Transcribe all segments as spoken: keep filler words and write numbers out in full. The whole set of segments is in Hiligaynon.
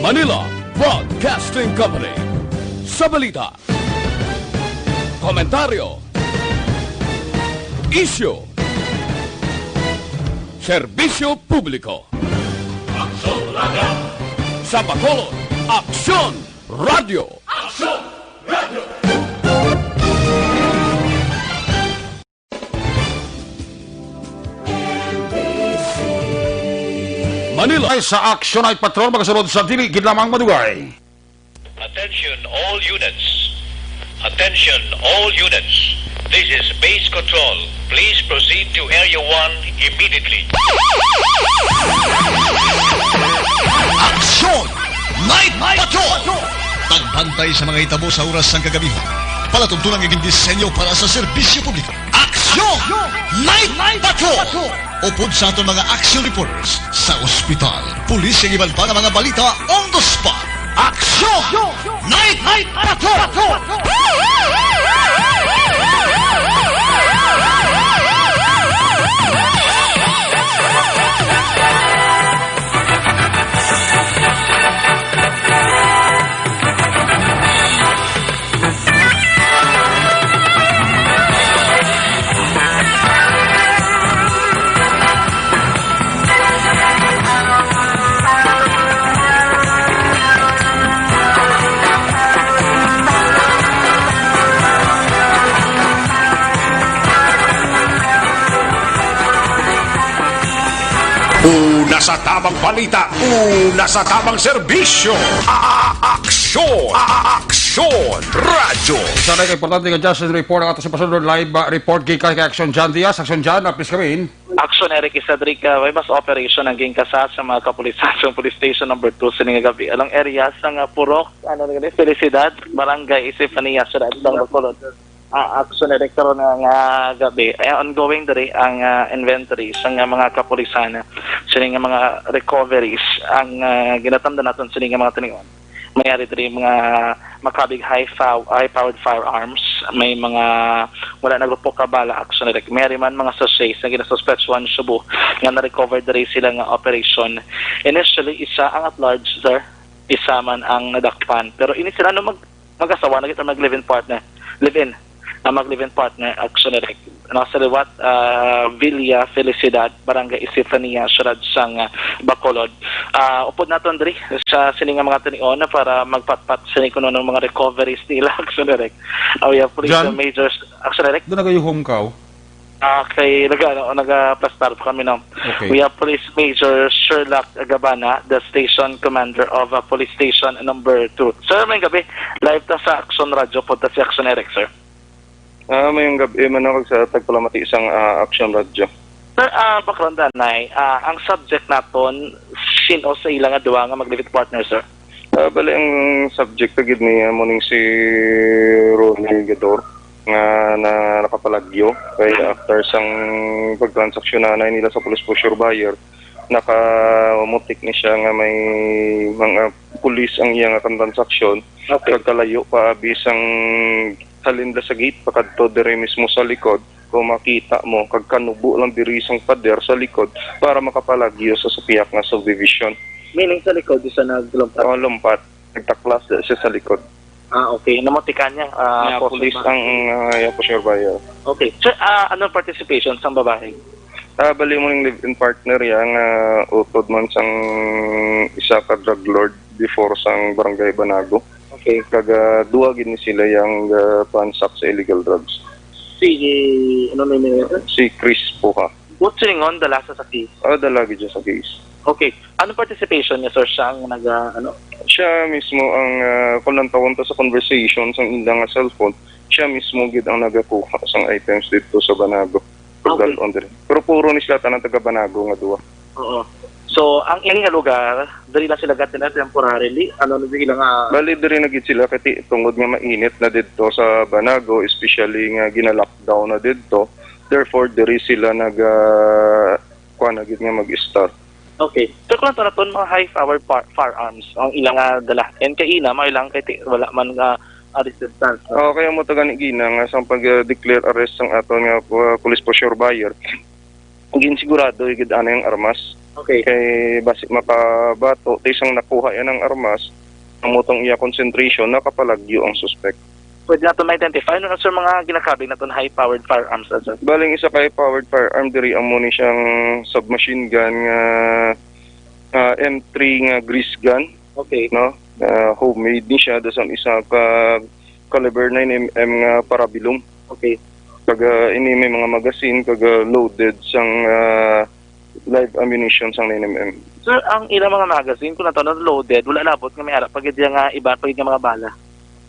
Manila Broadcasting Company. Sa balita, komentaryo, isyu, serbisyo publiko. Aksyon Radio. Sa Bacolod, Aksyon Radio. Aksyon Radio. Manila. Ay sa Action Night Patrol, magasunod sa dili gid lamang madugay. Attention all units. Attention all units. This is base control. Please proceed to Area one immediately. Action Night Patrol! Pagbantay sa mga hitabo sa oras sang kagabihan. Palatuntunan nga gindisenyo para sa serbisyo publiko. Aksyon! Night Patrol! Upod sa aton mga action reporters sa ospital, pulis, kag iban pa nga mga balita on the spot. Aksyon! Night Patrol! Una sa tamang balita, una sa tamang serbisyo. A-, a-, aksyon, a-, a-, aksyon, radyo. Isa na ka importante nga Justin Report ang ato sa pasunod live, ah, report gikan kay Action John Diaz. Action John, ah, please come in. Action Eric Isadrica, may mas operation ang gingkasa sa mga kapulisan sa Police Station Number Two sini nga gabi along area sa nga Purok, ano nga ni, Felicidad, Barangay Estefania, Siyudad sang Bacolod. Ah, Action Eric, karon nga, nga gabi, eh, ongoing diri ang, ah, inventory sa nga mga kapulisan, sini nga mga recoveries ang, ah, ginatamdan naton sini nga mga tinion. May ari diri mga makabig high pow-, high-powered firearms, may mga wala nagupok ka bala, Action Eric. May ari man mga sachets nga ginasuspetsyohan shabu nga na-recover diri sila nga operation. Initially, isa ang at large, sir. Isa man ang nadakpan. Pero ini sila, no, mag-, mag-asawa na gid, mag-live-in partner. Live-in. Ang mag-live-in partner, Action Eric. Nasa liwat, ah, Villa Felicidad, Barangay Estefania, Siyudad sang, ah, Bacolod. Ah, upod naton diri sa sini nga mga tinion para magpatpat sini kuno ng mga recoveries nila, Action Eric. Ah, we have police John? Major, Action Eric. Doon nagayuhom ka, oh. Ah, kay naga-, ano, nagaplastar po kami, no? Okay. We have Police Major Sherlock Gabana, the station commander of, uh, Police Station Number Two. Sir, may gabi. Live ta sa Action Radio, pod ta si Action Eric, sir. Ah, may gabi man ako sa tagpalamati sang, ah, Action Radio. Sir, ah, background anay, ah, ang subject naton, sin-o sa ila nga duha nga mag-live-in partner, sir? Ah, bali, ang subject gid niya mo ning si Ronnie Gador nga na, nakapalagyo kay after sang pagtransaksyon na nila sa police pusher buyer, nakamutik ni siya nga may mga pulis ang iya nga transaksyon. Okay. Kag kalayo pa abi sang halin la sa gate pakadto diri mismo sa likod, kung makita mo, kag kanubo lang diri sang pader sa likod para makapalagyo sa, sa piyak nga subdivision. Meaning sa likod, di siya naglumpat? Oh, lumpat. Nagtaklas na siya sa likod. Ah, okay. Namutikan niya, ah, Nga, pulis ang, ah, iya po, sure buyer. Okay. Sir, ah, anong participation sang babae? Ah, bali mo ning live-in partner iya nga utod man sang isa ka drug lord before sang Barangay Banago. Okay. Kag, ah, duha gid ni sila yang, ah, transact sa illegal drugs. Si, ano na yun? Si Chris Puha. What's going on, dala sa saki? Ah, dala gid siya sa case. Okay. Ano participation niya, sir? Siya ang nag, ah, ano? Siya mismo ang, ah, kung lantawon ta sa conversation sa ila nga cellphone, siya mismo gid ang nagakuha sang items dito sa Banago. Okay. Pagdalon diri. Pero puro ni sila tanan taga Banago nga duha. Oo. So, ang ini nga lugar, diri lang sila gatira temporarily, ano, na sila nga Bali, diri na gid sila kay ti-, tungod nga mainit na didto sa Banago, especially nga gina-lockdown na didto. Therefore, diri sila nag, ah, kuan na gid nga mag-start. Okay. So, kung naton mga high power par-, firearms ang ilang, ah, dala. And kay ina, may lang kay ti-, wala man nga ah, resistance, no? Oo, kaya mo to gani, Gina, nga sa pag-declare arrest sang aton nga, uh, police for sure buyer, ginsigurado gid anay ang armas. Okay. Kay basi makabato, ti sang nakuha yan ang armas, ang mutong iya concentration, nakapalagyo ang suspect. Pwede nato ma-identify, no, sir, mga ginakabig naton high-powered firearms, sir? Baling isa ka high-powered firearm, diri amo ni siyang submachine gun nga, ah, M three nga grease gun. Okay. No? Ah, homemade ni siya, dasan isa ka caliber nine M M nga parabilong. Okay. Kag, ah, ini may mga magazine, kag, ah, loaded sang, ah, live ammunition sang nine M M. Sir, ang ilang mga magazine, kung nato loaded, wala labot nga may ara pa gid nga iba pa gid nga mga bala.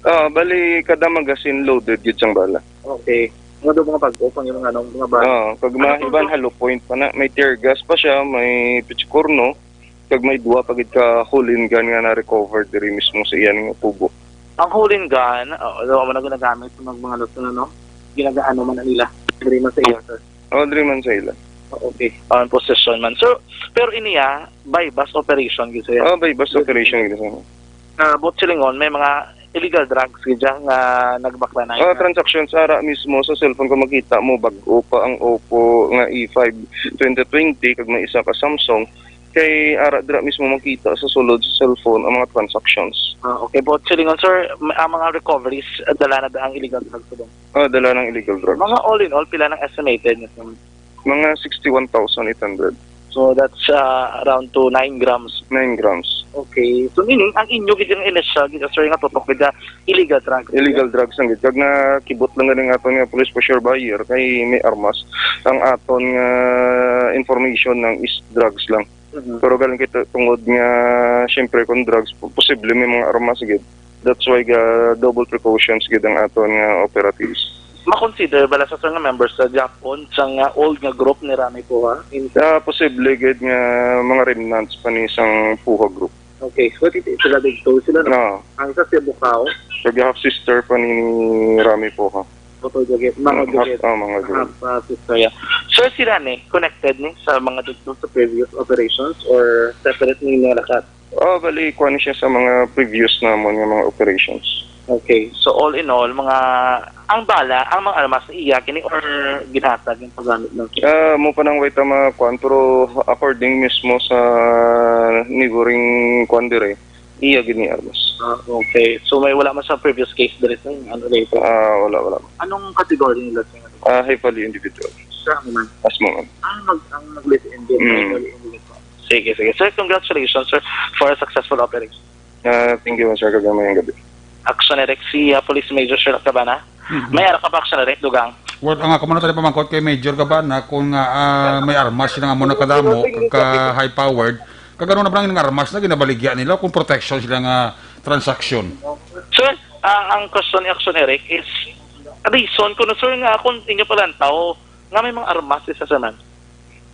Ah, bali, kada magazine loaded gid sang bala. Okay. Mga do mga bag-o pang yung mga, ano, mga bala. Ah, kag mga iban hollow point pa na, may tear gas pa siya, may pichikorno, kag may duha pa gid ka Holin gun nga na-recover diri mismo sa iyan nga tubo. Ang Holin gun, oh, ano man ang ginagamit sa mga, mga luto na, no? Ginagaano man na nila. Diri man sa iya, sir. Oh, diri man sa ila. Okay. Ah, ang possession man. So, pero ini, ah, buy bust operation gid siya. Oh, buy bust operation gid siya. Ah, but silingon, may mga illegal drugs gid siya nga nagbakla na. Oh, transactions ara mismo sa cellphone ko makita mo, bag-o pa ang Oppo nga A five twenty twenty, kag may isa ka Samsung. Kay ara dira mismo makita sa sulod sa cellphone ang mga transactions. Ah, okay. But silingon, sir, ma-, ang mga recoveries, ah, dala na da ang illegal drugs sa doon? Ah, dala ng illegal drugs. Mga all in all, pila nang estimated niya, sir? Mga sixty-one thousand eight hundred. So that's, uh, around to nine grams. Nine grams. Okay. So meaning, ang inyo gid nga initial gid, sir, nga tutok gid nga illegal drugs. Illegal drugs lang gid. Kag nakibot lang ganing aton nga police for sure buyer kay may armas. Ang aton nga information lang is drugs lang. Mhm. Pero galing kita tungod nga, siyempre, kung drugs, po-, posible may mga armas gid. That's why ga double precautions gid ang aton nga operatives. Ma-consider bala sa, sir, nga members sa Japon, sa nga old nga group ni Rami Puha? In- Ah, posible gid nga mga remnants pa ni sang Puha group. Okay, so titi sila dito sila, no? No. Ang isa si Bukao. Kag half sister pa ni Rami Puha. Bukao Dugi, mga Mm, half, Dugi. Oh, mga Dugi. Half, ah, sister, yeah. Sir, si Rani, connected ni sa mga dito sa previous operations or separate ni nga lakat? Oh, bali, kuha ni siya sa mga previous namon nga mga operations. Okay. So, all in all, mga, ang bala, ang mga armas, iya kini or ginhatag yung paggamit ng Ah, mo pa nang wait ang mga kuwan, pero according mismo sa neighboring kuwan dire, iya gid ni armas. Ah, okay. So, may wala man sa previous case dire sa ano later? Ah, wala, wala. Anong category nila sa inyo? Ah, high value individual. Sa ano man? Asmo man. Ah, mag-, ang nag-live-in din, Mm. High value individual. Sige, sige. Sir, congratulations, sir, for a successful operation. Ah, thank you, sir. Kagamay ang gabi. Action Direct, si, ah, Police Major Sherlock Cabana. Mhm. May ara ka pa, Action Direct, dugang? Well, ang ako man tayo pamangkot kay Major Cabana kung, ah, ah, may armas sila nga mo nakadamo, ka high-powered. Kag ano na ba ang armas na ginabaligya nila kung protection sila nga transaksyon? Sir, ah, ang question ni Action Eric is, reason ko na, sir, nga kung inyo palantaw, nga may mga armas sa saman.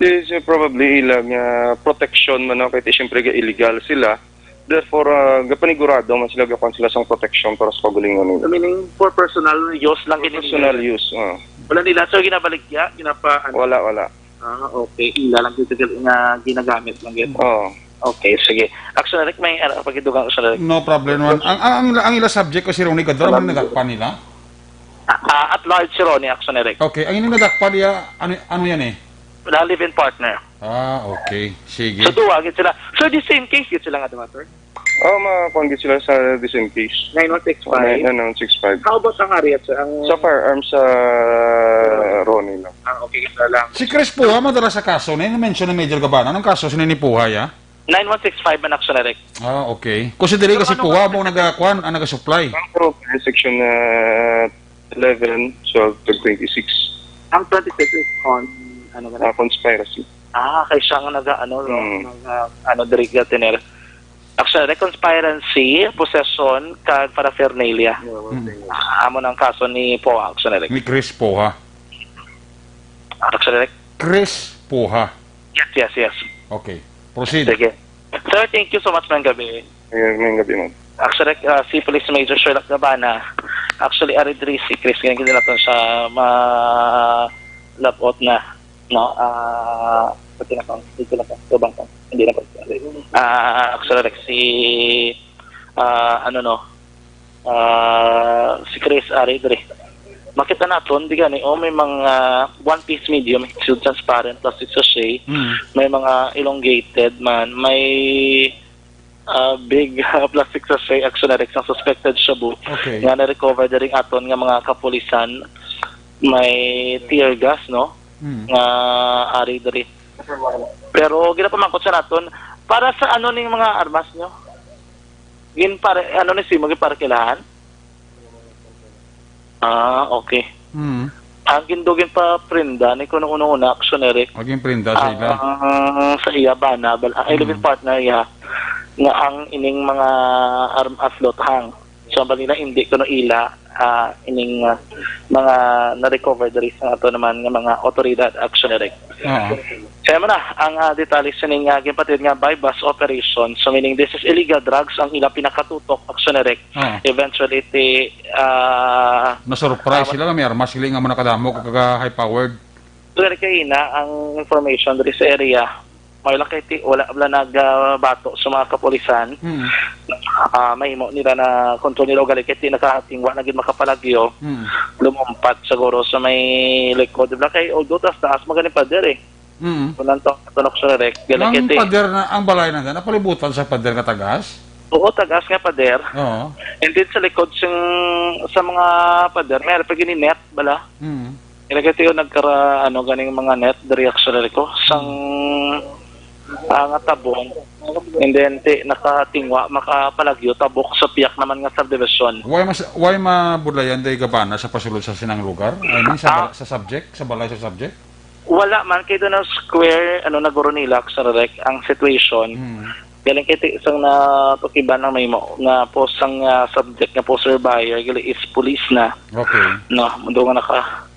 Yes, sir, probably ila nga protection man, no? Kay ti, siyempre, ga-, illegal sila. Therefore, ah, gapanigurado man sila, gakuan sila sang protection para sa kaugalingon nila. So, meaning for personal use lang gid nila? Personal use, ah. Wala nila, sir, ginabaligya, ginapa-, ano? Wala, wala. Ah, okay. Ila lang gid nga ginagamit lang gid. Oo. Okay, sige. Action Direct, may, ano, pakidugang Action Direct. No problem, man. Ang, ang, ang, ang ila subject ko si Ronnie Gador, man nagakpan nila? Ah, ah, at large si Ronnie, Action Direct. Okay, ang inyong nadakpan niya, ano, ano yan eh? Wala, live-in partner. Ah, okay. Sige. So, duwa gid sila. So, the same case gid sila nga, di ba, sir? Oh, makakuan gid sila sa the same case. Nine one six five? Nine, nine one six five. How about ang Harriet, sir? Ang Sa firearms, sa Ronnie lang. Ah, okay, isa lang. Si Chris Puha, madala sa kaso na yun. Na-mention ni Major Gabana. Anong kaso? Sino ni Puha, ya? Nine one six five man, Action Direct. Ah, okay. Kung si diri Pero kasi ano Puha, ba mo nagakuan, ang nagasupply. Ang pro, section, ah, eleven, twelve, twenty-six. Ang twenty-six is on, ano ba na? Ah, conspiracy. Ah, kay siya nga naga-, ano, no? Mm. Naga-, ano, diri ka tener. Actually, conspiracy, possession, kag paraphernalia. Yeah, one Mm. thing. Ah, amo nang kaso ni Puha, actually. Ni Chris Puha. Actually, Chris Puha. Yes, yes, yes. Okay. Proceed. Sige. Sir, thank you so much, maayong gabi. Maayong gabi, ma'am. Actually, ah, si Police Major Sherlock Gabana, actually, ari diri si Chris, ganyan din natin siya malabot na, no? Ah, pati na pang, dito na pang, tubang pang, hindi na pang. Ah, actually, si, ah, ano, no? Ah, si Chris ari diri. Makita naton di gani, oh, may mga one-piece medium, so transparent plastic sachet, Mm. may mga elongated man, may, ah, big, ah, plastic sachet, Action Rex, ang suspected shabu Okay. nga na-recover diri aton nga mga kapulisan, may tear gas, no? Mm. Nga ari diri. Pero ginapamangkot sa naton, para sa ano ning mga armas nyo? Gin para, ano ni si mo, gin para kilahan? Ah, okay. Mm. Ang gindugin pa prenda ni kuno una-una, Action Rex. Maging prenda sa ila. Ang sa iya bana, bal-, ang Mm. living partner iya, nga ang ining mga arm afloat hang. So, ang balina, hindi kuno ila, ah, ining, ah, mga na-recover diri sa ato naman nga mga otoridad, Action Rex. Oo. Kaya mo na, ang, ah, detalye sining, ah, ginpatid nga buy-bust operation. So, meaning, this is illegal drugs ang ilang pinakatutok, Action Rex. Oo. Eventually, ti, ah, Na-surprise ah, sila nga may armas, sila nga mo nakadamo, kag high-powered. Pero kay na ang information diri sa area, may lang kay ti, wala bala nagabato sa mga kapulisan. Hmm. Ah, mahimo nila na control nila ugali kay ti nakatingwa na gid makapalagyo. Hmm. Lumumpat siguro sa may likod. Di ba kay, although taas-taas, magaling pa diri. Mm. Kunan to, tunok sa rek. Galing Ang kiti. Pader na, ang balay na napalibutan sa pader nga tagas? Oo, tagas nga pader. Oo. And then sa likod sing, sa mga pader, meron pa gini net, bala. Mm. Ilagay tayo nagkara, ano, ganing mga net, diri actually ko. Sang, ah, nga tabong. And then, ti, nakatingwa, makapalagyo, tabok sa piyak naman nga subdivision. Why mas, why mabudlayan day gabana sa pasulod sa sinang lugar? I mean, sa, Ah. bal- sa subject? Sa balay sa subject? Wala man, kay doon ang square, ano, naguro nila, Action Rex, ang situation. Hmm. Galing kay ti-, isang natukiban ng may mo, nga po sang, ah, subject nga po surveyor, gali is police na. Okay. No, mundo nga naka-,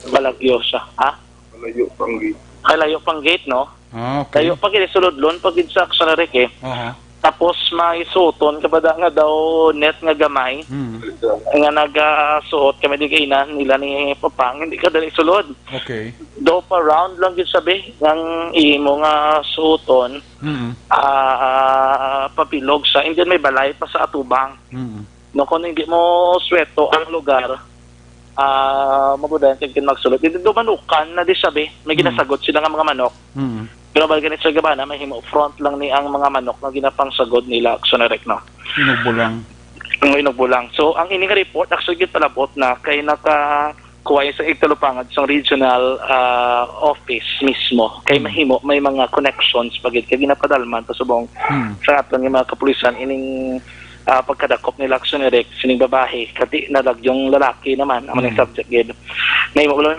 balagyo siya. Ha? Malayo pang gate. Ay, layo pang gate, no? Ah, okay. Layo pa gid, sulod lon pa gid sa Action Rex, eh. Aha. Tapos may suoton ka ba da nga daw net nga gamay Hmm. nga nagasuot kami di kainan nila ni Papang, hindi ka dali sulod. Okay. Daw pa round lang gyud sabi ang imo nga suoton, Hmm. ah, pabilog siya. And then may balay pa sa atubang. Hmm. No, kung hindi mo sweto ang lugar, ah, mabudayan ka gid magsulod. Hindi do manukan na di sabi, may Hmm. ginasagot sila nga mga manok. Hmm. Pero balik ni Sir Gabana, may himo front lang ni ang mga manok nga ginapangsagod nila, Action Rex, no? Inugbo lang. Ang inugbo lang. So, ang ini nga report, actually, gid palabot na kay naka kuha sa igtalupangad sa regional, ah, office mismo. Kay Hmm. mahimo, may mga connections pa gid kay ginapadalman pa subong Hmm. sa aton nga mga kapulisan ining, ah, pagkadakop nila, Action Rex, sining babae, kati na lagyong lalaki naman ang Hmm. maning subject gid. Mahimo lang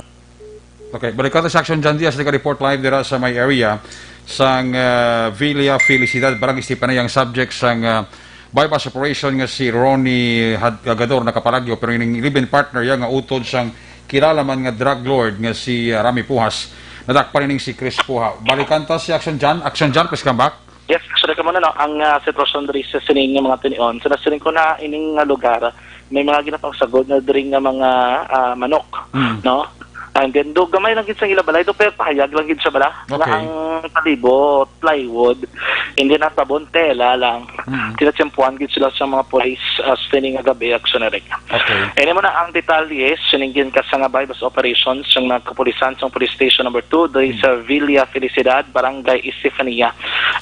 Okay, balik ka sa Action John Diaz, nag-report live dira sa may area sang, ah, Villa Felicidad, Barangay Estefanía, ang subject sang, ah, buy-bust operation nga si Ronnie Had-, Gador nakapalagyo, pero ining live-in partner niya nga utod sang kilala man nga drug lord nga si, ah, Rami Puhas. Nadakpan ining si Chris Puha. Balikan ta si Action John. Action John, please come back. Yes, actually, kamo na, no, ang, ah, sitwasyon diri sa sining nga mga tinion. So, nasiling ko na ining nga lugar, may mga ginapangsagod na diri nga mga, ah, manok, Mm. no? And then, do gamay lang gid sa ila balay, do, pero pahayag lang gid sa bala. Okay. Nga ang palibot, plywood, and then ang tabon, tela lang. Mm. Tinatiyempuhan gid sila sa mga pulis, ah, sa sining nga gabi, Action Rex. Okay. Ini mo na ang detalye, sining gin ka sa nga buy-bust operation, sa mga kapulisan, sa police station number two, diri Mm. sa Villa Felicidad, Barangay Estefanía.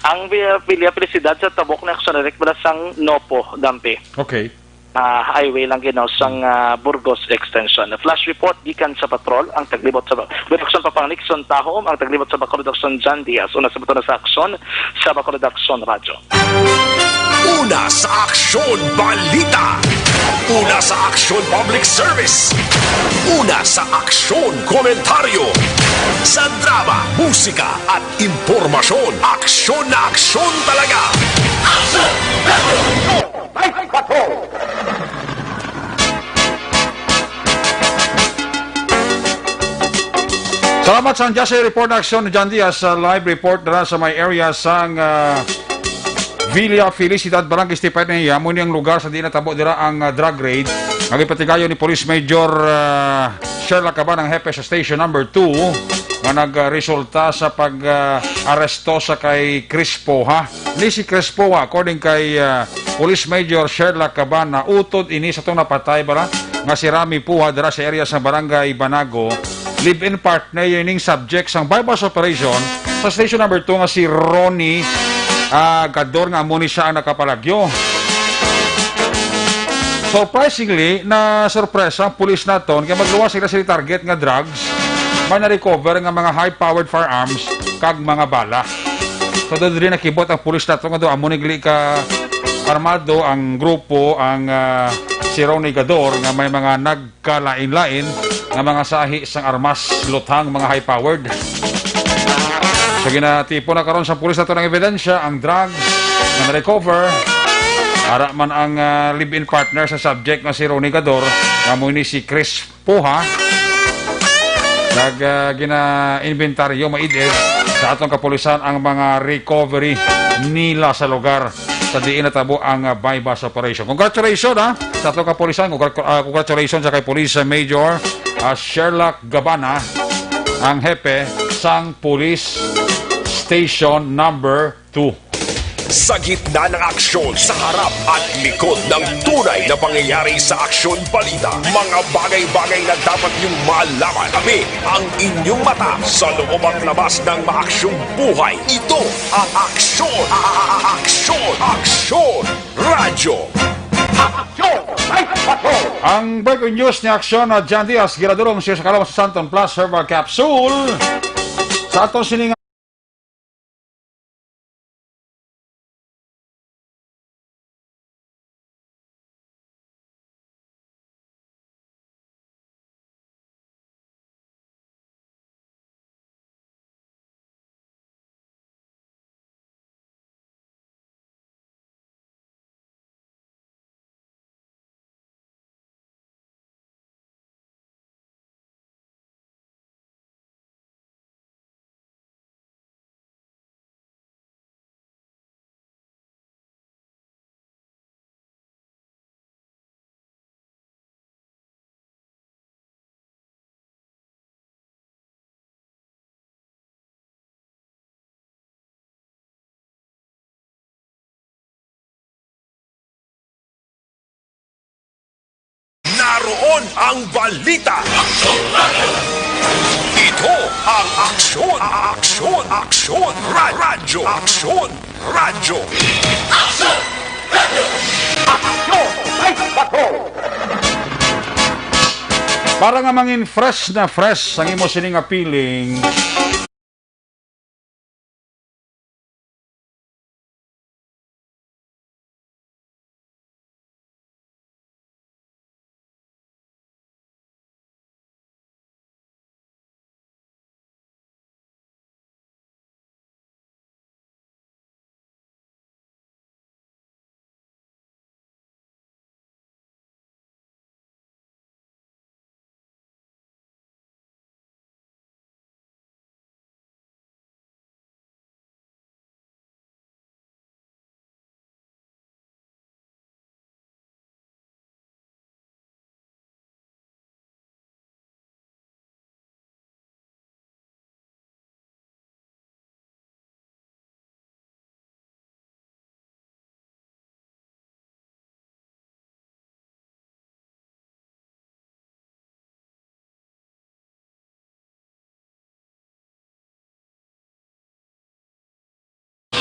Ang Villa, Villa Felicidad sa tabok na Action Rex, bala sang Nopo, Dampi. Okay. Ah, highway lang ginaw sang, ah, Burgos Extension. Flash report gikan sa patrol, ang taglibot sa ba-, Production Papang Nixon Tahom, ang taglibot sa Bacolod Action John Diaz. Una sa buto na sa aksyon, sa Bacolod Action Radyo. Una sa aksyon, balita. Una sa aksyon, public service. Una sa aksyon, komentaryo. Sa drama, musika, at impormasyon, aksyon na aksyon talaga. Action! Night Patrol! Salamat sa Just Report Action, John Diaz, sa live report na sa may area sang, ah, Villa Felicidad, Barangay Estefanía. Amo ni ang lugar sa di natabo dira ang, ah, drug raid. Nagipatigayon ni Police Major, ah, Sherla Caban, ang hepe sa Station Number Two, nga nagresulta sa pag, ah, aresto sa kay Chris Poha. Ni si Chris Poha, according kay, ah, Police Major Sherlock Cabana, utod ini sa tong napatay bala nga si Rami Puha dira sa area sa Barangay Banago. Live-in partner yun ning subject sang buy-bust operation sa station number two nga si Ronnie, ah, Gador, nga amo ni siya ang nakapalagyo. Surprisingly, na sorpresa ang pulis naton kay magluwas sila sa target nga drugs, may na-recover nga mga high-powered firearms kag mga bala. So, doon rin nakibot ang pulis naton nga doon amo ni gali ka armado ang grupo, ang, ah, si Ronnie Gador, nga may mga nagkalain-lain nga mga sahi sang armas, luthang, mga high-powered. So, ginatipon na karon sa pulis naton ang ebidensya, ang drugs nga na-recover. Ara man ang, ah, live-in partner sa subject nga si Ronnie Gador, nga amo ni si Chris Puha. Nag, ah, gina-inventaryo maid-id sa atong kapulisan ang mga recovery nila sa lugar sa diin natabo ang, ah, buy-bust operation. Congratulations, ha, sa atong kapulisan. Congrat-, ah, congratulations sa kay Police Major, ah, Sherlock Gabana, ang hepe sang Police Station Number Two. Sa gitna ng aksyon, sa harap at likod ng tunay na pangyayari sa Aksyon Balita, mga bagay-bagay na dapat niyong malaman. Kami ang inyong mata sa loob at labas ng maaksyong buhay. Ito ang Aksyon, a-, a-, a-, Aksyon, Aksyon Radyo. Aksyon! Ang breaking news ni Aksyon na John Diaz, ginadulong siya sa kalaman sa Santon Plus Herbal Capsule. Sa aton sining Naroon ang balita. Ito ang Aksyon, Aksyon, Aksyon Ra-, Radyo, Aksyon Radyo. Aksyon! Aksyon! Ay, bato! Para nga mangin fresh na fresh ang imo sini nga feeling.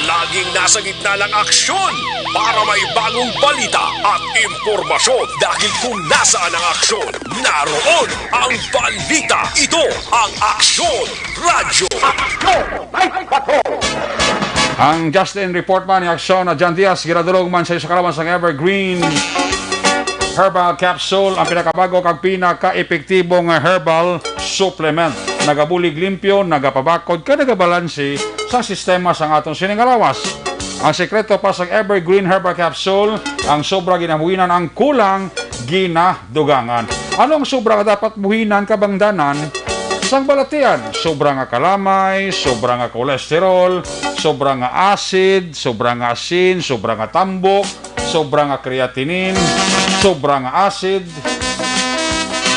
Laging nasa gitna ng aksyon para may bagong balita at impormasyon. Dahil kung nasaan ang aksyon, naroon ang balita. Ito ang Aksyon Radyo. Aksyon! Ay, bato! Ang Justin Report man ni Aksyon na John Diaz, ginadulong man sa isa kalaman sang Evergreen Herbal Capsule, ang pinakabago kag pinaka-epektibo nga herbal supplement. Nagabulig limpyo, nagapabakod, kag nagabalanse sa sistema sang aton sining nga lawas. Ang sekreto pa sang Evergreen Herbal Capsule, ang sobra ginabuhinan, ang kulang ginadugangan. Ano ang sobra nga dapat buhinan, kabangdanan sang balatian? Sobra nga kalamay, sobra nga cholesterol, sobra nga acid, sobra nga asin, sobra nga tambok, sobra nga creatinine, sobra nga acid,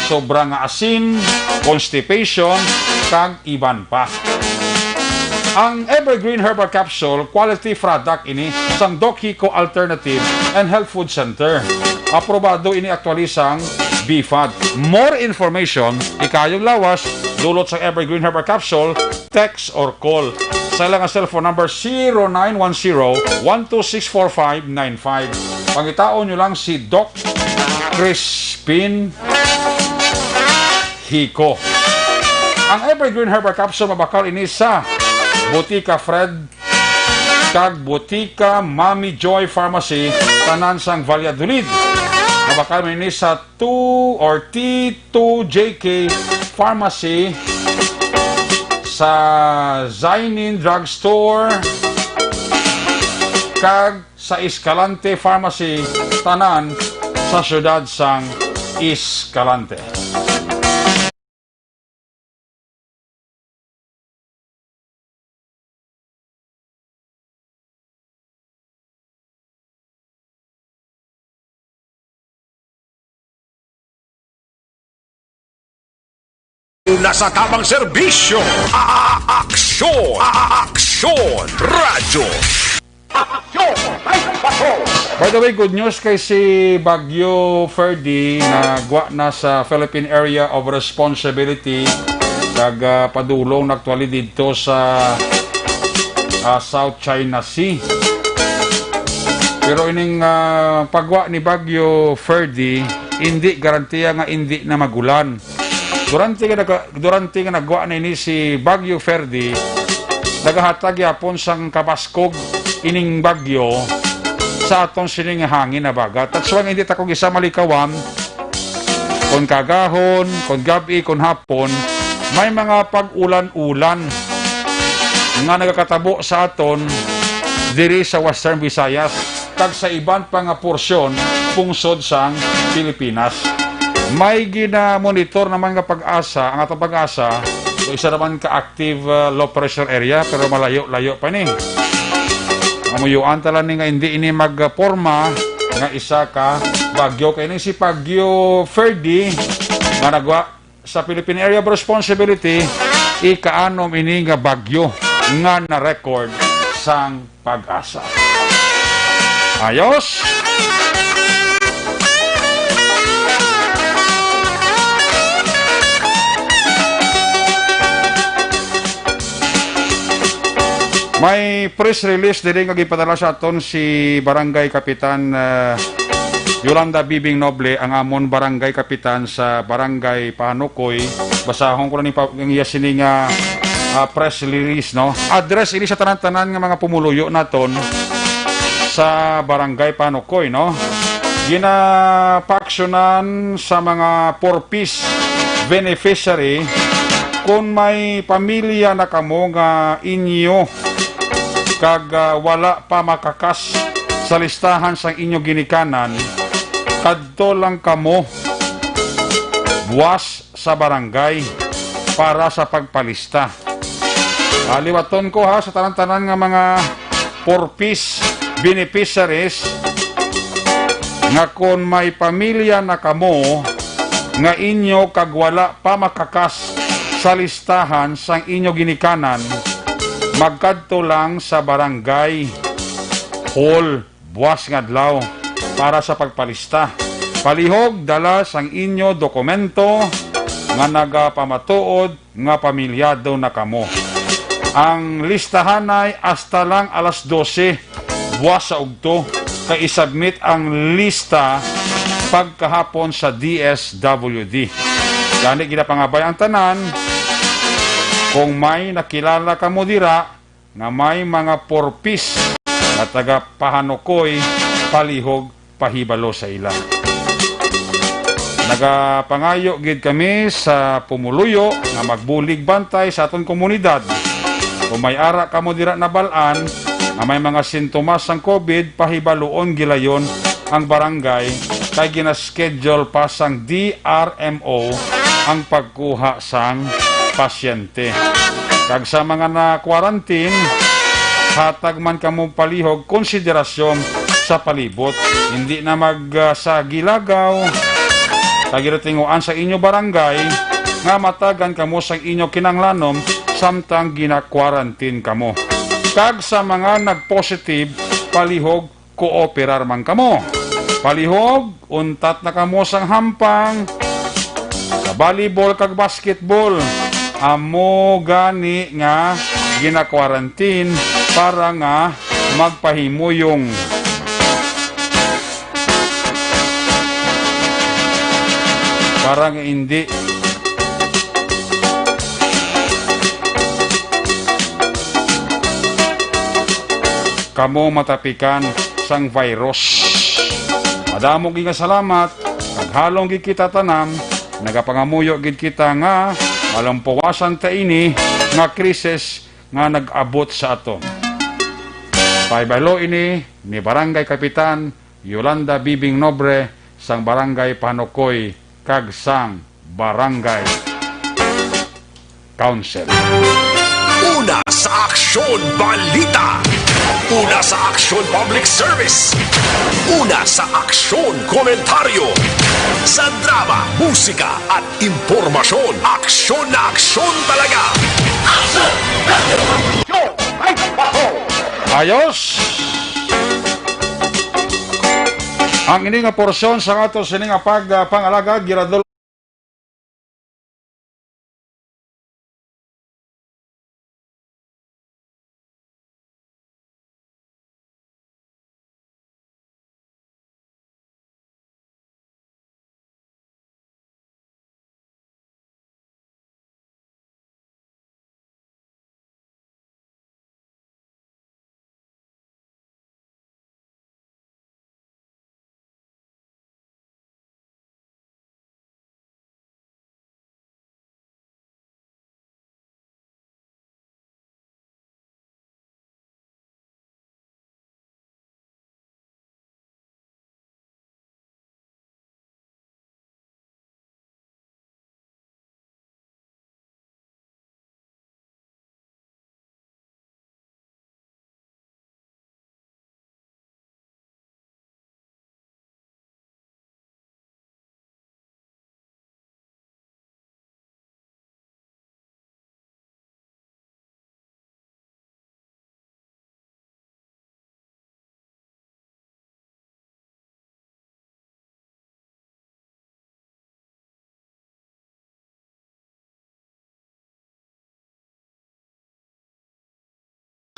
sobra nga asin, constipation, kag iban pa. Ang Evergreen Herbal Capsule, quality product ini sang Doc Hico Alternative and Health Food Center. Aprobado ini aktuali sang B fad. More information, ikayong lawas, dulot sang Evergreen Herbal Capsule, text or call sa ilang cellphone number, zero nine one zero, one two six, four five nine five. Pangitaon nyo lang si Doc Crispin Hico. Ang Evergreen Herbal Capsule mabakal ini sa Botika Fred kag Botika Mami Joy Pharmacy, tanan sang Valladolid. Mabakal man ini sa two or T two J K Pharmacy, sa Zainin Drugstore, kag sa Escalante Pharmacy, tanan sa siyudad sang Escalante. Nasa tamang serbisyo. A-, a-, aksyon. A-, a-, aksyon. Radyo. Aksyon! May bato! By the way, good news kay si Bagyo Ferdy nagwa na sa Philippine Area of Responsibility kag, ah, padulong na actually didto sa, ah, South China Sea. Pero ining, ah, pagwa ni Bagyo Ferdy, indi garantiya nga indi na magulan. Durante nga naga-, durante nga nagwa na ini si Bagyo Ferdy, nagahatag yapon sang kabaskog ining bagyo sa aton sini nga hangin habagat. That's why hindi ta ko gisa malikawan kon kagahon, kon gab-i, kon hapon, may mga pag-ulan-ulan nga nagakatabo sa aton diri sa Western Visayas kag sa iban pa nga porsyon, pungsod sang Pilipinas. May ginamonitor naman nga PAGASA, ang atong PAGASA, so isa naman ka active, uh, low pressure area, pero malayo-layo pa ni. Mamuyuan ta lang ni nga hindi ini magporma nga isa ka bagyo. Kay ni si Bagyo Ferdy nga nagwa sa Philippine Area of Responsibility, ikaanom ini nga bagyo nga na-record sang PAGASA. Ayos? May press release diri nga gipadala sa aton si Barangay Kapitan, ah, Yolanda Bibing Noble, ang amon barangay kapitan sa Barangay Pahanukoy. Basahon ko lang ni pa-, ang iya sini nga, ah, press release, no? Address ini sa tanan-tanan nga mga pumuluyo naton sa Barangay Pahanukoy, no? Ginapaksyonan sa mga Four Ps beneficiary, kung may pamilya na kamo nga inyo kag, ah, wala pa makakas sa listahan sang inyo ginikanan, kadto lang kamo buas sa barangay para sa pagpalista. Ah, liwaton ko, ha, sa tanan-tanan nga mga Four Ps beneficiaries nga kon may pamilya na kamo nga inyo kag wala pa makakas sa listahan sang inyo ginikanan, magkadto lang sa barangay hall buas nga adlaw para sa pagpalista. Palihog, dala sang inyo dokumento nga nagapamatuod nga pamilyado na kamo. Ang listahanay hasta lang alas dose buas sa ugto, kay isubmit ang lista pagkahapon sa D S W D. Gani, ginapangabay ang tanan, kung may nakilala kamo dira nga may mga Four Ps nga taga Pahanukoy, palihog pahibalo sa ila. Nagapangayo gid kami sa pumuluyo nga magbulig bantay sa aton komunidad. Kung may ara kamo dira nabal-an nga may mga sintomas sang COVID, pahibaluon gilayon ang barangay, kay gina-schedule pa sang D R M O ang pagkuha sang pasyente. Kag sa mga na-quarantine, hatag man kamo palihog konsiderasyon sa palibot. Hindi na mag, ah, sa gilagaw. Kag ginatinguan sa inyo barangay nga matagan kamo sa inyo kinahanglanon samtang gina-quarantine kamo. Kag sa mga nag-positive, palihog kooperar man kamo. Palihog, untat na kamo sang hampang sa volleyball kag basketball. Amo gani nga gina-quarantine para nga magpahimuyong. Para nga hindi kamo matapikan sang virus. Madamo gid nga salamat, kag halong gid kita tanan, nagapangamuyo gid kita nga malampuwasan ta ini nga krisis nga nag-abot sa aton. Pahibalo ini ni Barangay Kapitan Yolanda Bibing Nobre sang Barangay Panukoy kag sang Barangay Council. Una sa Aksyon Balita. Una sa Aksyon Public Service. Una sa Aksyon Komentaryo. Sa drama, musika, at impormasyon. Aksyon na aksyon talaga. Aksyon! Aksyon! Ayos! Ang ini nga porsyon sa ato sini nga pag, ah, pangalagad, giradol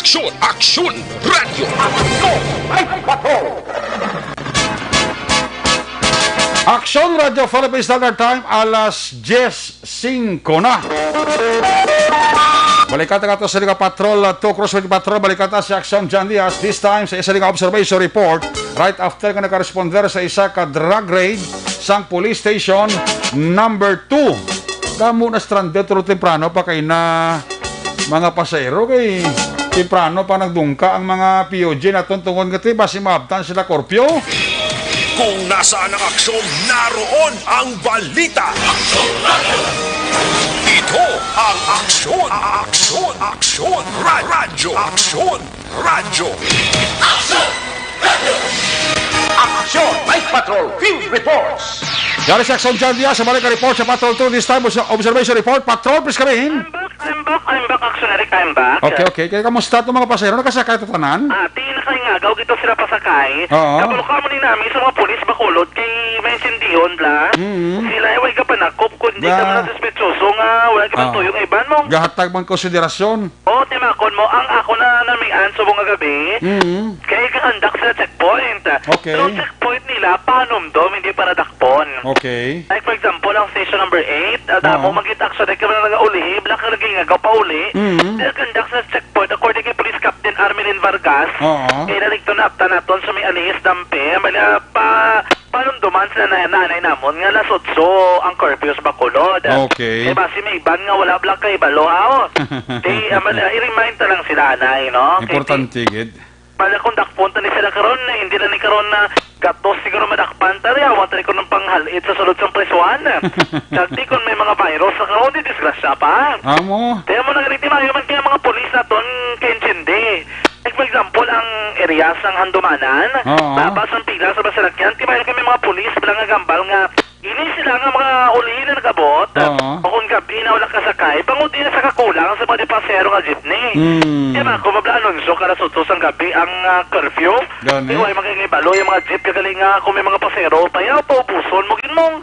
Aksyon! Aksyon! Radyo! Aksyon! Ay, patrol! Aksyon Radyo Philippine Standard Time, alas diyes singko na. Balikan ta ato sa Liga Patrol, uh, two Crossway Patrol, balikan ta si Aksyon John Diaz, this time sa isa nga observation report, right after nga nakaresponder sa isa ka drug raid sang police station number two. Kamo na stranded, pero temprano pa kay na mga pasahero kay temprano pa nagdungka ang mga P U G naton tungod nga ti basi maabtan sila curfew. Kung nasaan ang aksyon, naroon ang balita. Ito ang Aksyon, Aksyon, Aksyon, Ra-, Radyo, Aksyon, Radyo. Aksyon! Aksyon! Night Patrol Field Reports! Yari si Aksyon John Diaz, sa balik report sa Patrol two, this time, obs-, observation report. Patrol, please come in. I'm back, I'm back, I'm back, Aksyon Eric, I'm back. Okay, okay. Kaya kamusta itong mga pasahero? Nakasakay ito tanan? Ah, di na kay ngagaw, gito sila pasakay. Oo. Kabalo ka mo ni nami sa mga pulis Bacolod, kay may sindihon bla. Mm. Sila ay way kapanakop, kundi Ga- sa mga suspetsoso nga wala ka Ah. tuyong iban mo. Gahatag man konsiderasyon. Oh, timakon mo, ang ako na namian subong nga gabi, Mm. kay kahandak sa checkpoint. Okay. Pero checkpoint nila, panumdom, hindi para dakpon. Okay. Like, for example, ang station number eight, ah, damo Oo. magit action, ay ka man nag-uli, black lagi nga, gapauli. Mm. Kay kahandak sa checkpoint, according kay Police Captain Armelin Vargas, Oo. kay naligto na apta naton sa may Alihis Dampe, mali, ah, pa, Panumduman sila na nanay namon nga alas otso ang curfew sa Bacolod. Okay. Kay basi may iban nga wala bala kay balo, ha, oh. Kay, ah, mal-, ah, i-remind ta lang sila, anay, no? Kay Importante, gid. Bala kung dakpon ta ni sila karon, na hindi lang ni karon na gatos siguro madakpan ta, ri, awan ta ni karon panghal-it sa sulod sang presuhan. Kag di kung may mga virus na karon, di disgrasya pa. Amo. Kaya mo na ganito, mayo man kaya mga pulis naton kaintindi. Like, for example, ang area sang Handumanan, Oo. Labas ang pila sa basalakyan, timayon kami mga pulis, bala nga gambal nga, ini sila nga mga uli na nag-abot, Oo. o kung gabi na wala kasakay, bangod niya sa kakulang sa mga pasahero nga jeepney. Mm. Kaya na ako, mabla anunsyo ka alas otso sang gabi ang, ah, curfew. Gani. Di way magkangibalo yung mga jeep, kagaling nga kung may mga pasahero pa, yaw, paubuson mo, ginmong.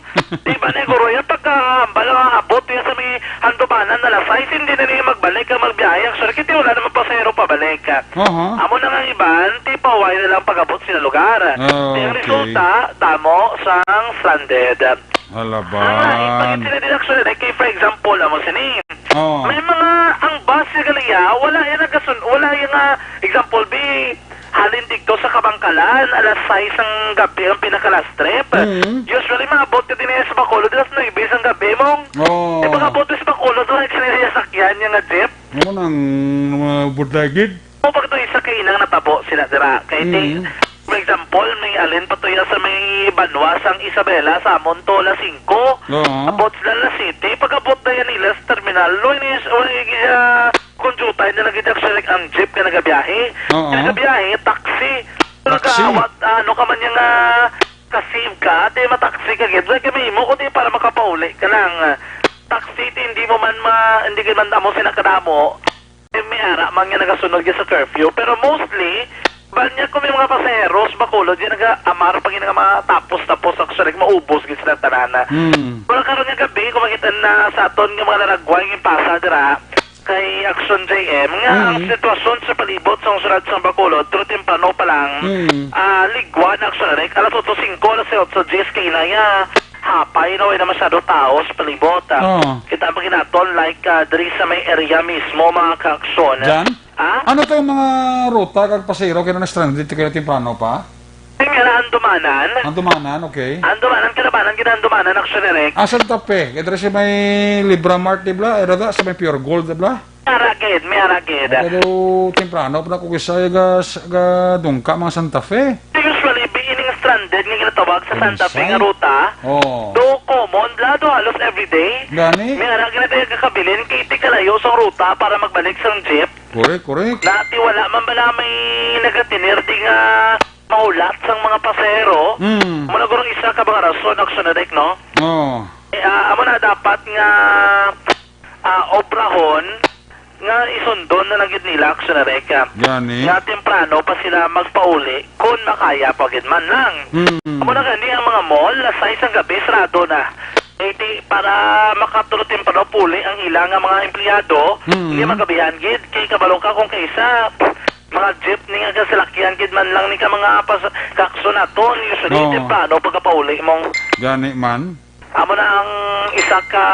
Di ba, neguro, yung pagkahambal nga abot niya sa may handumanan na alas sais, hindi na niya magbalik ang magbiyahe. Actually, kita wala naman pasahero pabalik. Aha. Amo na nga iban, tipaway na lang pag-abot sila lugar. Ah, Ang okay. resulta, damo sang stranded. Halaban. Ah, ipangit sila din, actually, like, kay, for example, amo sini. Oh. May mga, ang bus nga galiya, wala yan nagasun-, wala yung, ah, example, bi, halin dito sa Kabangkalan, alas sais ang gabi ang pinaka-last trip. Mm. Usually, maabot ka din sa Bacolod, alas nuebe ang gabi, mong. Oh. Eh, pag-abot sa Bacolod, wala actually yung sakyan, yung nga jeep. Ano nang mga budlay gid? O pag to isa ka inang natabo sila dira. Kay di, Mm. for example, may alin pa to ya sa may banwa sang Isabela, sa amon to alas singko. Oo. Abot sila alas siyete. Pag-abot na yan nila sa terminal, lo, ini is, o, ini, ah, kung jutay na lagi siya ang jeep nga nagabiyahe. Oo. Nagabiyahe, taxi. Taxi. Nagaawat, ano ka man yung, ah, ka-save ka, di mataxi ka gid. Like, may imo, kundi para makapauli ka lang. Taxi, di, hindi mo man ma-, hindi ka man amo sila kadamo. Eh, may ara man nga nagasunod ka sa curfew, pero mostly, banya kung may mga pasaheros, Bacolod, yan nag-amar pa gid nga matapos-tapos, actually, maubos gid sila tanan. Hmm. Wala karon nga gabi, kung makita na sa aton nga mga laragway nga pasa dira, kay Action J M, nga ang Mm. sitwasyon sa palibot sa syudad sa Bacolod, pero temprano pa lang, Mm. ah, ligwa na, actually, alas otso singko, alas otso diyes, kay inaya, hapay na, wala na masyado tao sa palibot, ah. Oo. Kita ang pagkinaton, like, ah, diri sa may area mismo, mga ka-aksyon. Jan? Ah? Ano to yung mga ruta kag pasahero kaya na-stranded kaya temprano pa? Yung nga na Andumanan. Andumanan, okay. Andumanan, kalabanan, ginaandumanan, actually, Rick. Ah, Santa Fe. Kaya diri si may Libra Mart, di bla? Era da, sa may Pure Gold, di bla? May aragid, may aragid. Pero temprano pa na kung isa ga, ga dungka mga Santa Fe. Usually, be ining stranded nga ginatawag sa Santa Fe nga Unsay? ruta. Oo. Do common, bla, do halos everyday. Gani? May aragid na tayo kakabilin, kay di kalayo sa ruta para magbalik sa jeep. Correct, correct. Dati wala man bala may nagatinir di nga mahulat sang mga pasahero. Mm. Amo na gurong isa ka mga rason, actually, Rick, no? Oo. Eh, ah, amo na dapat nga, ah, obrahon nga isundon na lang gid nila, actually, Rick, ah, Gani. nga temprano pa sila magpauli kung makaya pa gid man lang. Mm. Amo na gani ang mga mall, alas sais ang gabi, sarado na. Eh, di, para makatulo temprano puli ang ila nga mga empleyado, Mm. hindi magabihan gid, kay kabalo ka kung kaisa, mga jeepney nga kasalakyan gid man lang ni ka mga pas-, kakso naton, usually Oo. temprano pagkapauli mong Gani man. Amo na ang isa ka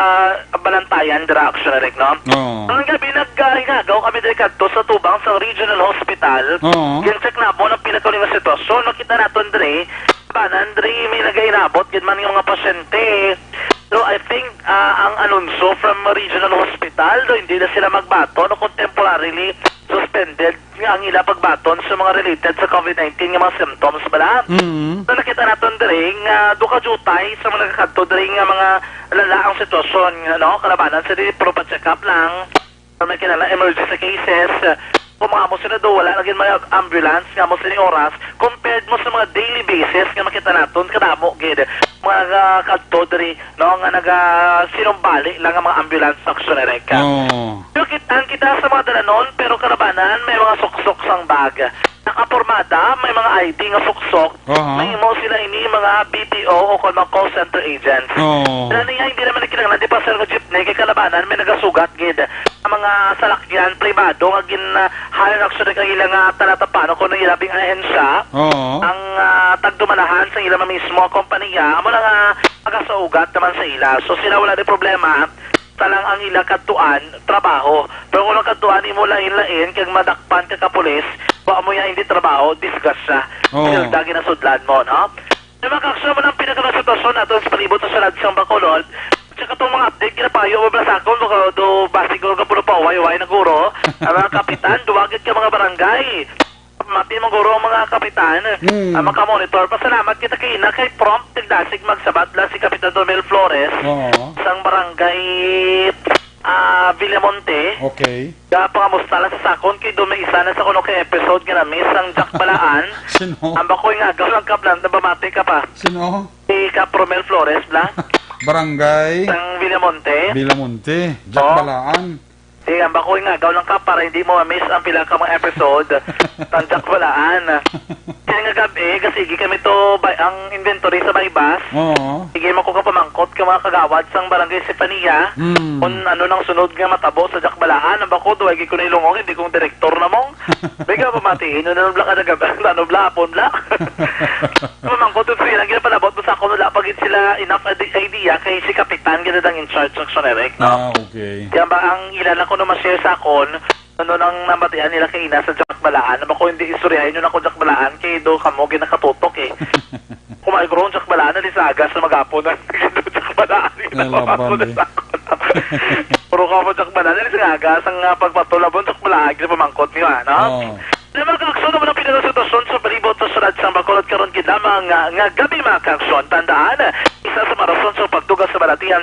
balantayan dira, actually, Rick, no? Oo. Ang gabi, nag-, ah, hinagaw kami diri kadto sa tubang sa Regional Hospital. Oo. Gin-check na mo ang pinakauli nga sitwasyon. Makita naton diri, banan diri, may nagainabot gid man nga mga pasyente. So, I think, ah, ang anunsyo from Regional Hospital, do, hindi na sila magbaton o kung temporarily suspended nga ang ila pagbaton sa mga related sa covid nineteen nga mga symptoms bala. Mm. So, nakita naton diri nga duka jutay sa mga nakakadto diri nga mga lala ang sitwasyon, nga, no, kalabanan sa diri, pero pa-check up lang. May kinala emergency cases, uh, kung mga amo sila do, wala lagi may ambulance nga amo sila oras, compared mo sa mga daily basis nga makita naton, kadamo gid mga, uh, kadto diri, no, nga naga sinumbali lang ang mga ambulance sa Aksyon Ereka. Oo. Pero kita, ang kita sa mga dalanon, pero kalabanan, may mga suksok sang bag. Nakapormada, may mga I D nga suksok. Aha. May imo sila ini mga B P O o kon mga call center agents. Oo. Kaya niya, hindi naman kinahanglan di pa sila jeepney, kay kalabanan, may nagasugat gid ang mga salakyan pribado nga gin, ah, hire actually kay ilang, ah, talatapano kung ang ilabing ahensya. Oo. Ang, ah, tagdumanahan sa ilang mismo kompanya, amo na nga magasaugat naman sa ila. So, sila wala di problema. Sa lang ang ila kadtuan, trabaho. Pero kung ang kadtuan imo lain-lain, kag madakpan ka ka pulis, wa mo ya hindi trabaho, disgrasya. Oo. Swelda ginasudlan mo, no? May mga kaaksyon mo ng pinagkakasitwasyon nato sa palibot sa syudad sa Bacolod. Tsaka itong mga update, ginapayo mo ba sa akon? Baka do, basig ko ka puno pa, way-way na guro. Ang mga kapitan, duwagit ka mga barangay. Mati man guro ang mga kapitan. Hmm. Ang makamonitor. Pasalamat kita kay ina kay prompt nagdasig magsabat lang si Kapitan Romel Flores Oo. sang barangay, ah, Villamonte. Okay. Ga pangamusta lang sa sakon kay do may isa na sa kuno kay episode nga na-miss ang Jack Balaan. Sino? Ang bakoy nga agaw lang ka plan na bamati ka pa. Sino? Si Kap Romel Flores bla. Barangay Sang Villamonte. Villamonte, Jack Oo. Balaan. Di, ang bakoy nga, agaw lang ka para hindi mo ma-miss ang pila ka mga episode. Tanjak Balaan. Kaya nga gabi, kasi kami to, ba, ang inventory sa Baybas. Oo. Sige, man ko kapamangkot ka mga kagawad sang Barangay Sefania. Hmm. Kung ano nang sunod nga matabo sa Jakbalaan, ang bako, duway gid ko na ilungog, hindi kong direktor na mong. Bigla pa matiin, ano bla ka nagab-, ano bla, hapon bla. Mamangkot yung sila, ginapalabot mo sa akon, wala pa gid sila enough ide-, idea, kay si Kapitan, gid ang in charge sa Action Direct, no? Ah, okay. Kaya ba ang ilan ako na ma-share sa akon, ano nang nabatian nila kay ina sa Jakbalaan, na ako hindi istoryahin yun ako Jakbalaan, kay do kamo ginakatutok eh. Kung may grown Jakbalaan, na di sa agas na mag-apon na. Jakbalaan, Ay, laban, eh. Puro ka mo Jakbalaan, na di sa agas ang, ah, pagpatulabon Jakbalaan, ginapamangkot niyo, ah, no? Oo. Na mga kaaksyon naman ang pinaka sitwasyon sa palibot sa siyudad sa Bacolod karon gid lamang nga, nga gabi, mga kaaksyon. Tandaan, isa sa mga rason sa pagdugang sa balatian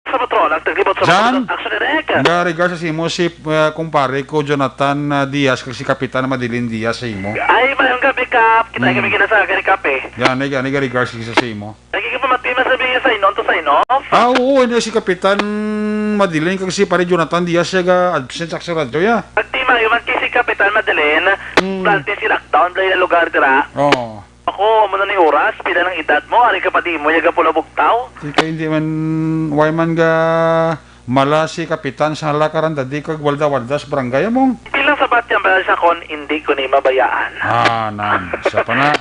Sa patrol, ang taglibot sa Jan? Action Direct. Nga regards sa imo si, uh, kumpare ko, Jonathan, uh, Diaz, kag si Kapitan Madeline Diaz sa imo. Ay, mayong gabi, Kap. Kita Mm. kami ginasaga ni Kap, eh. Gani, gani, nga regards sa, sa imo. Nagiging pamati, mas sabi niya sa inon to sa ino? Ah, oo, hindi si Kapitan Madeline, kag si Pare Jonathan Diaz, siya ga-absent sa radyo, ya. Pag di mayo man kay si Kapitan Madeline, Mm. plante si lockdown, blay na lugar dira. Oo. Ako, amo na ni oras, pila nang edad mo, ari ka pa di mo, yaga pula bugtaw? Ikaw hindi man, why man ga mala si Kapitan sa halakaran, dadi kag walda-walda sa barangay, among? Bilang sabat yan, ba sa kon, hindi ko ni mabayaan. Ah, nan. Siya pa na.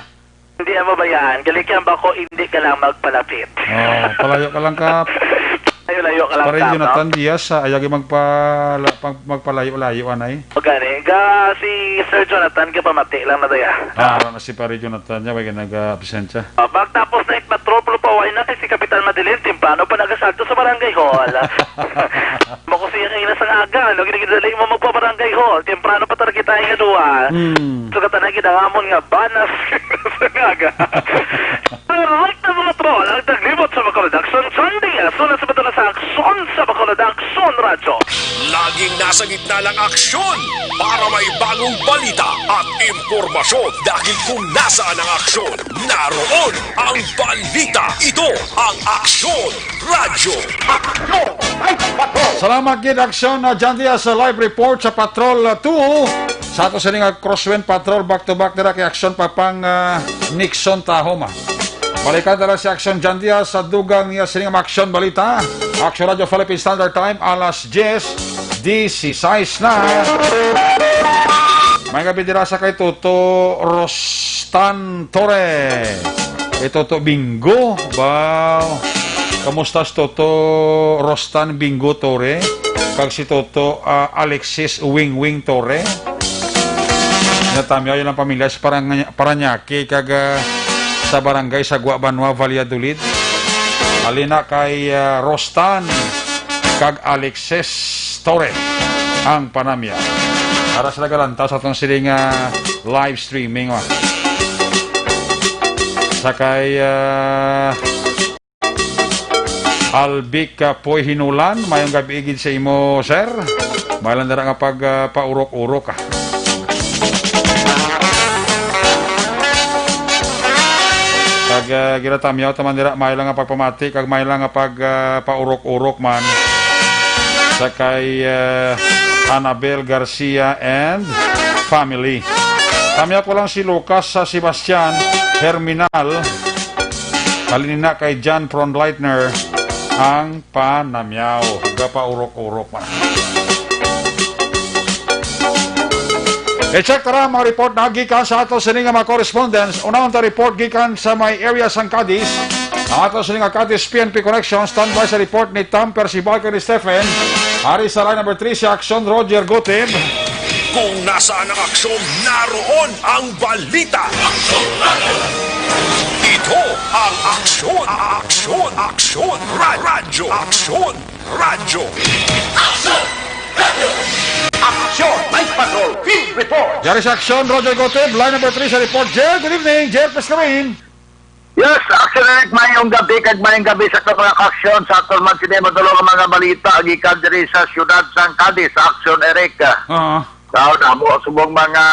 Hindi yan mabayaan. Galing yan ba ko, hindi ka lang magpalapit. Oh, palayo ka lang, Kap. Layo-layo ka lang, Pare Kap, no? Jonathan Diaz, ah, ayagi magpala-, pag-, magpalayo-layo, anay. O gani, ga si Sir Jonathan, gapamati lang na daya. Ah, wala na si Pare Jonathan niya, may nag-absent siya. Ah, pagtapos na ikmatro, pero paway na kay si Kapitan Madeline, temprano pa nagasalto sa barangay hall. Makusiya kayo na sa aga, no? Ginigidali mo magpa-barangay hall, temprano pa talaga tayo nga duha. Hmm. So, katanan ginangamon nga banas sa aga. Correct na mga troll, ang taglibot sa Bacolod Action, Sunday, aso na sa Bacolod sa Action, sa Bacolod Action Radio. Laging nasa gitna ng aksyon para may bagong balita at impormasyon. Dahil kung nasaan ang aksyon, naroon ang balita. Ito ang Aksyon Radyo. Salamat gid, Aksyon, uh, John Diaz, sa live report sa Patrol, uh, two. Sa ato sini nga Crosswind Patrol, back to back dira kay Aksyon Papang, uh, Nixon Tahoma. Balikan dira si Aksyon John Diaz sa dugang niya sini nga mga Aksyon Balita. Aksyon Radyo Philippine Standard Time, alas diyes disisais na. May gabi dira sa kay Toto Rostan Torre. Kay Toto Bingo. Ba, kamusta si Toto Rostan Bingo Torre? Kag si Toto, ah, Alexis Wing Wing Torre? Natamyaw yun ang pamilya sa Parang-, Paranaque kag, ah, sa barangay Sagwa Banwa, Valladolid. Halina kay, ah, Rostan kag Alexis Torre ang panamya. Ara sila galantaw sa atong sini nga live streaming, wa. Sa kay, ah, Albic, ah, Poy Hinulan, mayong gabi gid sa imo, sir. May lang dira nga pag, ah, paurok-urok, ah. Kag, ah, ginatamyaw ta man dira, may lang nga pagpamati, kag may lang nga pag, ah, paurok-urok man. Sa kay, ah, Annabel Garcia and family. Tamyaw ko lang si Lucas sa Sebastian Herminal. Halin na kay John Frontleitner ang panamyaw. Gapaurok-urok man. I-check tara ang mga report na gikan sa ato sini nga mga correspondents. Unahon ta report gikan sa may area sang Cadiz. Ang ato sini nga Cadiz P N P Connection, standby sa report ni Tam Percival kag ni Stephen. Ari sa line number three si Aksyon Roger Gutib. Kung nasaan ang aksyon, naroon ang balita. Ito ang Aksyon, Aksyon, Aksyon, Ra- Radyo, Aksyon, Radyo. Aksyon! Night Patrol Field Report! Diari sa Aksyon, Roger Gutib, line number three sa report. Jer, good evening. Jer Pescarin. Yes, Aksyon Eric, mayong gabi kag mayong gabi sa aton mga kaaksyon. Sa aton man sini madulong nga mga balita gikan diri sa siyudad sang Cadiz, Aksyon Eric. Oo. Sa damo subong mga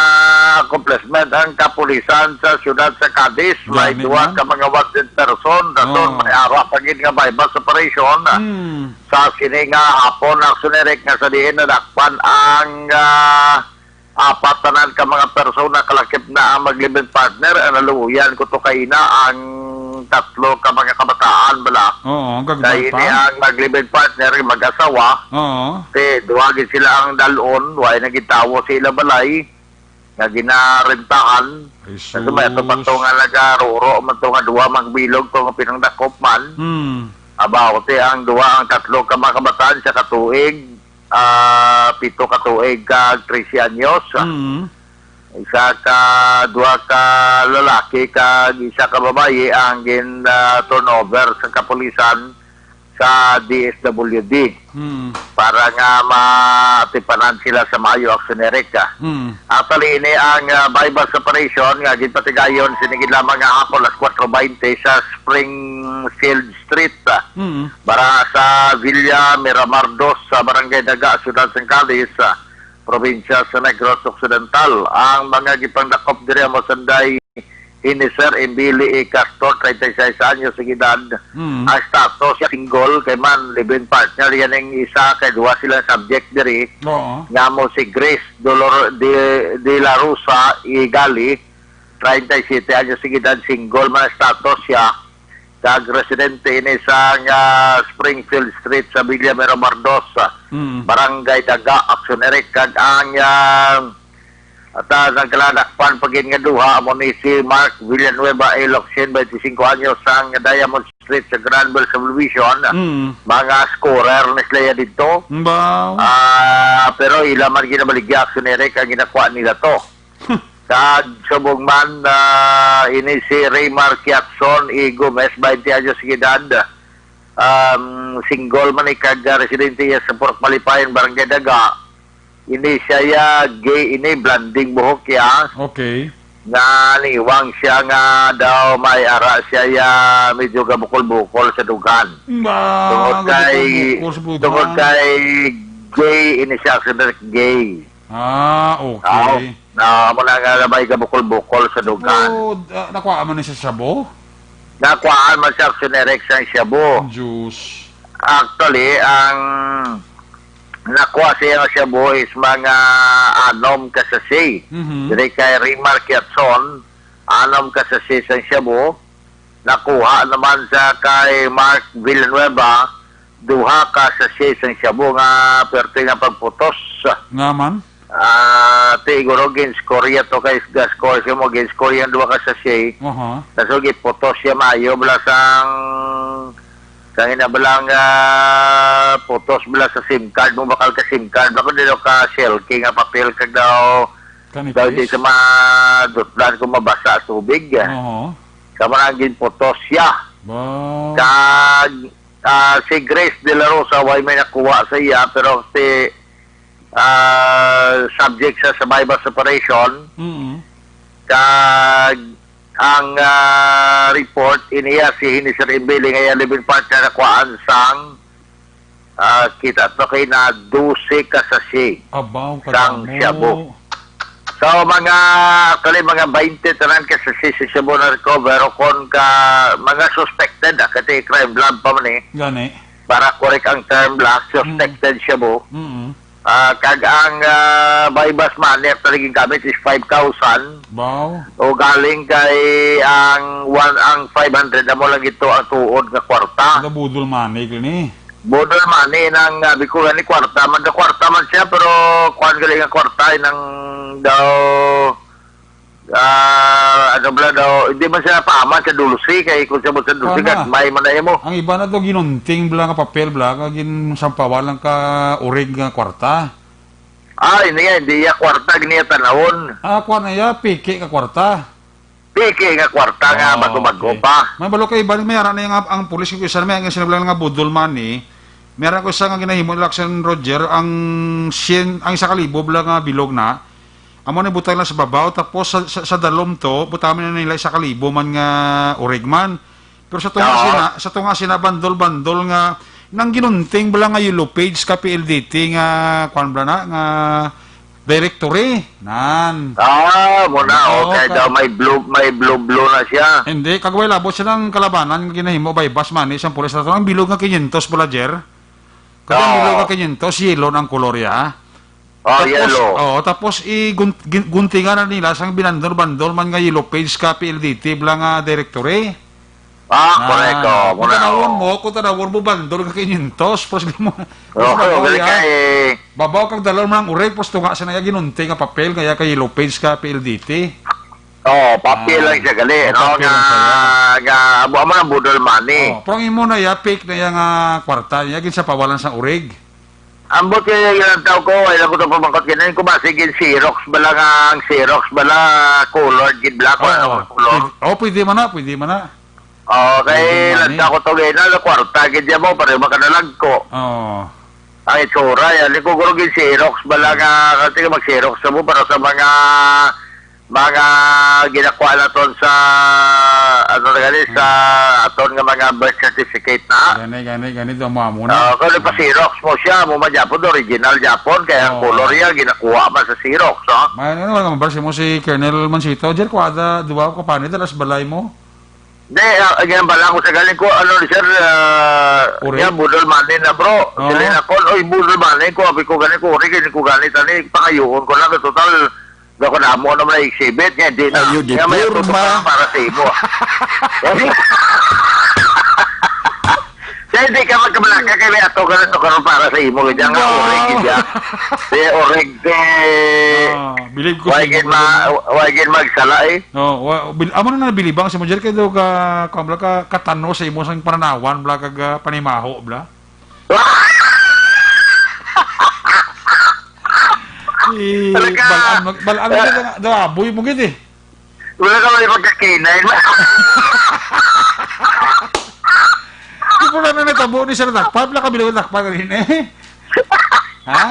accomplishment ang kapulisan sa siyudad sa Cadiz, may Gani duha man. ka mga wanted person, dason Oo. may ara pa gid nga buy-bust operation. Hmm. Sa sini nga hapon, Aksyon Eric, nga sa diin nadakpan ang, ah, apat tanan ka mga persona, kalakip na ang mag-live-in partner, ang naluoyan ko to kaina ang tatlo ka mga kabataan bala. Oo, ang Kay gagmay ini pa. ang mag-live-in partner, mag-asawa, Oo. Ti, duha gid sila ang dal-on, way nagitawo sa ila balay nga ginarentahan. Jesus. Kasi may ato pa to nga nagaruro man to nga duha magbilog to nga pinangdakop man. Hmm. About, eh, ang duha, ang tatlo ka mga kabataan sa katuig, ah, pito ka tuig kag trese anyos. Hmm. Isa ka, duha ka lalaki kag isa ka babayi ang gin, ah, turnover sa kapulisan sa D S W D Hmm. para nga matipanan sila sa maayo, Aksyon Eric. Hmm. Actually, ini ang, ah, buy-bust operation nga ginpatigayon sini gid lamang nga hapon, alas kuwatro baynte sa Springfield Street, ah, Hmm. bara sa Villa Miramar dos, sa Barangay Daga, Siyudad sang Cadiz, ah, probinsya sa Negros Occidental. Ang mga gipangdakop diri amo sanday ini Sir Embili E. Castro, treinta y seis anyos ang edad. Mm. Ang status, single, kay man, live-in partner, yan ang isa, kay duha sila subject diri. Oo. Nga mo si Grace Dolor de, de la Rosa Igali, treinta y siete anyos ang edad, single man ang status siya. Kag residente ini sa, ah, Springfield Street sa Villa Miramar dos, ah, Mm. Barangay Daga, Aksyon Eric, kag ang, ah, at, ah, nagkaladakpan pa gid nga duha, amo ni si Mark Villanueva A. Locsin, twenty-cinco anyos, sang Diamond Street sa Granville Subdivision. Mm. Mga scorer na sila ya dito. Wow. Ah, pero ila man ginabaligya, Aksyon Eric, ang ginakuha nila to. Kag subong man, ah, ini si Raymar Kiatson E. Gomez, twenty anyos ang edad. Um, single man ni kag, ah, residente iya sa Purok Malipayon, Barangay Daga. Ini siya ya gay, ini blonding buhok ya. Okay. Nga niwang siya nga daw may ara siya ya medyo gabukol-bukol sa dughan. Ba, Tungod kay, gabukol-bukol sa dughan. tungod kay gay, ini siya sa gay. Ah, okay. Aw, na, amo na nga may gabukol-bukol sa dughan. Oh, ah, nakuha man ni sa shabu? Nakuhaan man sa Aksyon Eric sang shabu. Diyos. Actually, ang nakuha siya nga shabu is mga anom ka sachet. Mhm. Diri kay Rimar Kiatson, anom ka sachet sang shabu. Nakuha naman sa kay Mark Villanueva, duha ka sachet sang shabu nga perte nga pagputos. Nga man? Ah, ti, siguro gin-score ya to kay ga-score siya mo, gin-score yang duha ka sachet. Aha. Kaso giputos siya maayo, bala sang, sang ina bala nga putos bala sa SIM card mo, bakal ka SIM card, bala ko dito ka shell key nga papel kag daw, Kanipis? daw di sa madutlan kung mabasa sa tubig. Oo. Kamo na ang ginputos siya. Wow. Kag, ah, si Grace De La Rosa, way may nakuha sa iya, pero si, ah, subject sa, sa buy-bust operation. Mm. Kag ang, ah, report, iniya si, ini Sir Imbili, nga iya live-in partner, nakuhaan sang, ah, kita to kay na dose ka sachet Abaw, sang kadamo. shabu. So, mga, actually, mga twenty tanan ka sachet sa shabu na recover, o kon ka, mga suspected, ah, kasi crime lab pa man eh. Gani. Para correct ang term, bala, suspected Mm. shabu. Mm. Ah, kag ang, ah, buy bus money actually gingamit is five thousand. Wow. O galing kay ang one, ang five hundred amo lang ito ang tuod nga kwarta. Ang budol money, kini. Budol money nang, ah, biko gani kwarta man, da kwarta man siya, pero kuwan gali nga kwarta, nang daw, ah, ano bala daw, hindi man siya paaman sa dulce, kay kung sa, sa dulce, Tama. gagmay man na imo. Ang iba na to, ginunting bala nga papel bala, nga ginsampawan lang ka urig nga kwarta. Ah, hindi yan, hindi yan kwarta, hindi yan tanawon. Ah, kuwan na ya, piki ka kwarta. Piki nga kwarta nga Ah, bago-bago okay. pa. May balo kay iba, may ara na yung, ang pulis ko isa na may ang sinabi lang nga budol money. Meron ko isa nga ginahimo nila action, Roger, ang sien, ang isa ka libo bala nga bilog na. Amo ni butang na sa babaw, tapos sa, sa, sa dalom to, butang na nila isa ka libo man nga urig man. Pero sa tunga Oo. sina, sa tunga sina bandol-bandol nga nang ginunting bala nga yellow page ka P L D T nga kuwan bala na, nga directory. Nan. Ah, mo na, Oo, okay, ka- daw may blue, may blue, blue na siya. Hindi, kag way labot silang kalabanan nga ginahimo by bus money sang pulis nato. Ang bilog nga kinyentos bala, Jer. Kag ang Oo. bilog nga kinyentos, yellow na ang kolor ya. Oh, Tapos, yellow. oo, tapos i-, gun-, gin-, guntingan na nila sang binandol-bandol man nga yellow page ka P L D T bala nga directory. Ah, Ah, correct, oh, kung muna, tanawon oh. mo, kung tanawon mo, bandol ka kinyentos, pos mo, pos Oo, mo, gali ya. kay Babaw kag dalom lang urig, pos tunga sa naya ginunti nga papel, kaya kay yellow page ka P L D T. Oh, papel Ah, lang siya gali, oh, no? papel Nga, lang siya. nga, amo, amo ang budol money. Oh, pero ang imo na ya, fake na ya nga kwarta, ya, ginsapawan lang sang urig. Ambot kay yung tao ko, ay lang ko ito pamangkot ganyan, kung basi gin Xerox bala nga, ang Xerox bala, colored gid black, Oo. wala naman color. Pwede, oh, pwede man na, pwede man na. Oh, kay Pwede man lanta eh. ko to gina, na kwarta gid niya mo, pareho makanalag ko. Oo. Ang itsura, yan, di ko guro gin Xerox bala nga, kasi mag-Xerox sa mo para sa mga, mga ginakuha naton sa, ano na gani, sa Hmm. aton nga mga birth certificate na. Gani, gani, gani, daw mo amo na. Ah, kung ipa-Xerox mo siya, mo man Japon, original Japon, kaya ang Oo. color niya, ginakuha man sa Xerox, no? May ano, ano, ano, mo si Colonel Mansito, Jer, kuwada, duwa ko pa ni, dalas balay mo? Di, ah, ang ginambala ko sa galing ko, ano, sir, ah, Uri? yan, budol money na, bro. Oo. Sila na ko, "Oy, budol money ko," abi ko, "Gani ko, uri, gani ko, gani, tani, pangayuon ko lang, total, daw ko na mo naman na exhibit, nga, di na, Ayo, di nga, may porma. tutok na para sa imo." Kaya hindi ka magkabalaka, kaya may ato ka na to karon para sa imo, kaya nga, Wow. uri, kaya. Kaya, uri, kaya, Ah, believe ko why sa gid imo, ma-, believe. why gid magsala, eh? No, wa-, bil-, amo na nabilibang si Mujer kay daw ka, kuwan bala ka, katano sa imo sang pananawan bala kag, ah, panimaho bala. Eh, Talaga. balaan mag-, balaan mo Ah. gid, daw aboy mo gid eh. Wala ka may pagkakinay. Di po na natabo ni Sir Dakpa, bala ka bilog Dakpa rin eh. Ha?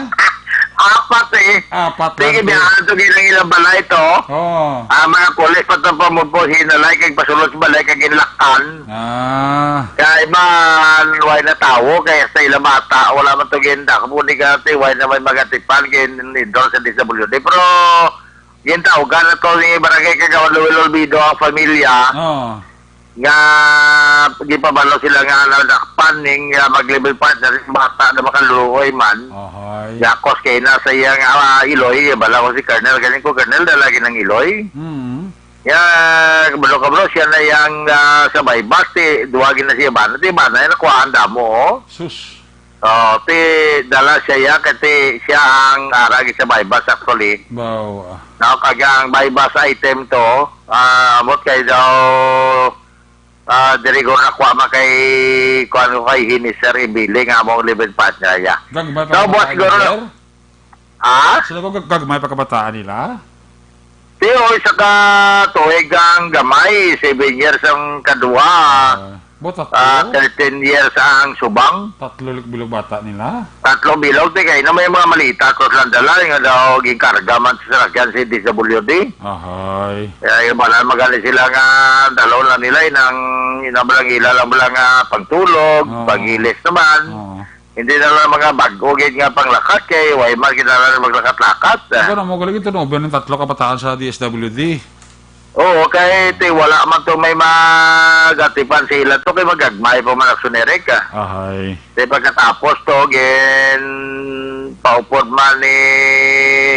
Apat eh. Apat Sige, lang to. biyahan to, ginang ilang balay to. Oo. Ah, mga pulis pa to pa mo po, hinalay, kag pasulod sa balay, kag ginlakan. Ah. Kay man, way na tawo, kay sa ilang bata, wala man to gindak, muni ka, ti, way na may magatipan, gin-, indoor sa D S W D. Pero, gintawgan na to ni Barangay Kagawad Luwil Olvido ang pamilya. Oo. nga gipabalo sila nga nadakpan ning, ah, mag-live-in partner, bata na makaluoy man. Ahay. Yakos kay na sa iya nga, ah, iloy, bala ko si Colonel, galing ko, "Colonel, dala lagi ng iloy." Mm. Ya, kabalo, kabalo, siya na yang, ah, sa Baybas, ti, duwagin na siya ba? Ti ba na, nakuhaan damo, oh. Sus. Oh, ti, dala siya ya, kay ti, siya ang aragi sa Baybas, actually. Bawa. No, kag ang Baybas item to, ah, ambot kay daw, ah, diri ko nakuha man kay, kuwan ko kay Hini Sir Ibili nga among live-in partner, ya. Gagmay pa So, boss, kabataan siguro, nila? ha? Sila ko gag-, gagmay pa kabataan nila? Ti, o, isa ka tuig ang gamay, seven years ang kadwa. Ah, bo, tatlo? Ah, thirteen years ang subang. Tatlo lik-, bilog bata nila? Tatlo bilog, ti, kay na may mga malita, tapos lang dala, nga daw, ginkarga man sa sarakyan si D S W D. Ahay. Kaya yung mga magali sila nga, dalaw lang nila, eh, nang, inablang ila lang bala nga pagtulog, Oo. pag-ilis naman. Oo. Hindi na lang mga bag-o gid nga panglakat kay way man kinahanglan maglakat-lakat. Ikaw na mo, galing ito, no? Biyan ng tatlo kabataan sa D S W D. Oo, kay ti wala man to may magatipan sa ila to, kay magagmay pa man ang sunerek, ah. Ahay. Ti pagkatapos to, gin-, paupod man ni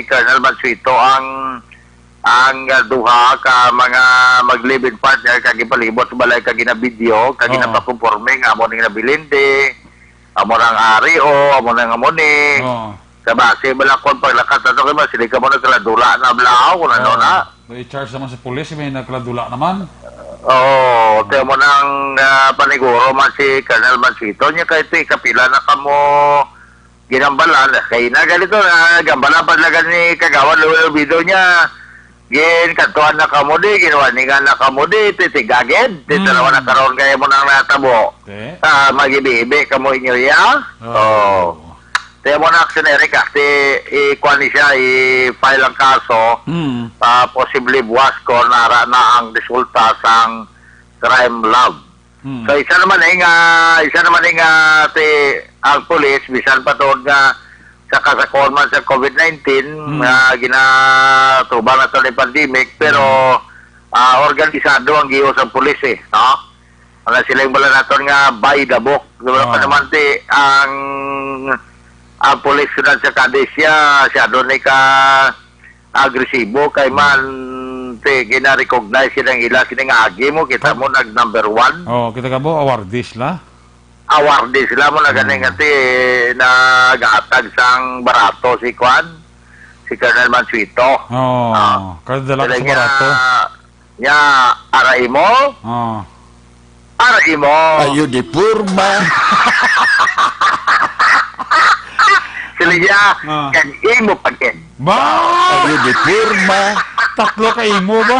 Colonel Mansueto ang, ang, ah, duha ka mga mag-live-in partner kag ipalibot sa balay kag gina-video kag Oo. ginapakonforme nga amo ning nabilin di, amo nang ari o amo nang amo ni. Oo. Sa base bala kon paglakat nato kay mas sila ka mo nagkaladula na bala, o kung ano Oo. na. May charge naman sa pulis, may nagkaladula naman. Oo, kaya mo nang, ah, paniguro man si Colonel Mansueto niya kay ti kapila na kamo ginambalan. Kay na ganito na, gambalan pa talaga ni Kagawad Louie Obido niya. Gin, katuan na kamo di, ginwaningan na kamo di, titigagid. Ti Mm. tanawa na karon kaya mo nang natabo. Te? Ah, magibi-ibi kamo inyo, ya? Oo. Oo. Kaya mo na action, Eric, ah. Ti, ikuha ni siya, i-file ang kaso, Mm. ah, possibly buwas ko nara na ang resulta sang crime lab. Mm. So, isa naman eh nga, isa naman eh nga ti, ang pulis, bisan pa tuod nga sa kasakon man sa covid nineteen, Mm. nga ginatubang nato ni pandemic, pero, Mm. ah, organisado ang gihos ang pulis eh, no? Wala sila yung wala naton nga by the book. Wala pa Oo. naman ti ang, ang pulis sila sa Cadiz siya, siya doon ay ka agresibo kay man ti gina-recognize silang ila sini nga agi mo, kita mo nag number one. Oh, kita ka mo, awardee sila? Awardee sila mo na gani Mm. nga ti nagahatag sang barato si Kwan, si Colonel Mansueto. Oh, Ah. kada dala ka Sila sa niya, barato. niya, aray mo, Oh. aray mo. Ayo di porma. Sila niya, Ah. kag imo pa gid. Ba? Ayo di porma. Tatlo ka imo ba?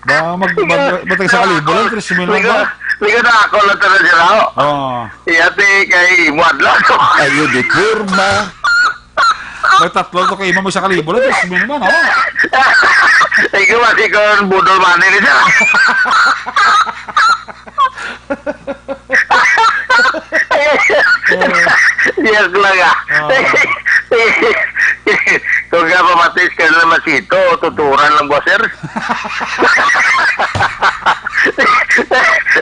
Ba, mag, mag, matag sa kalibo lang, tres mil lang ba? Ligo, ligo na ako lang talaga sila, oh. Oh. Iya, ti, kay imo adlaw, no? Ayo di porma. May tatlo to ka imo, mo sa kalibo lang, tres mil man, oh. Ikaw, kasi kung budol man, ini siya. Joke lang, ah. Ah. Kung ka mamatis ka na naman sito, tuturan lang, boss, sir.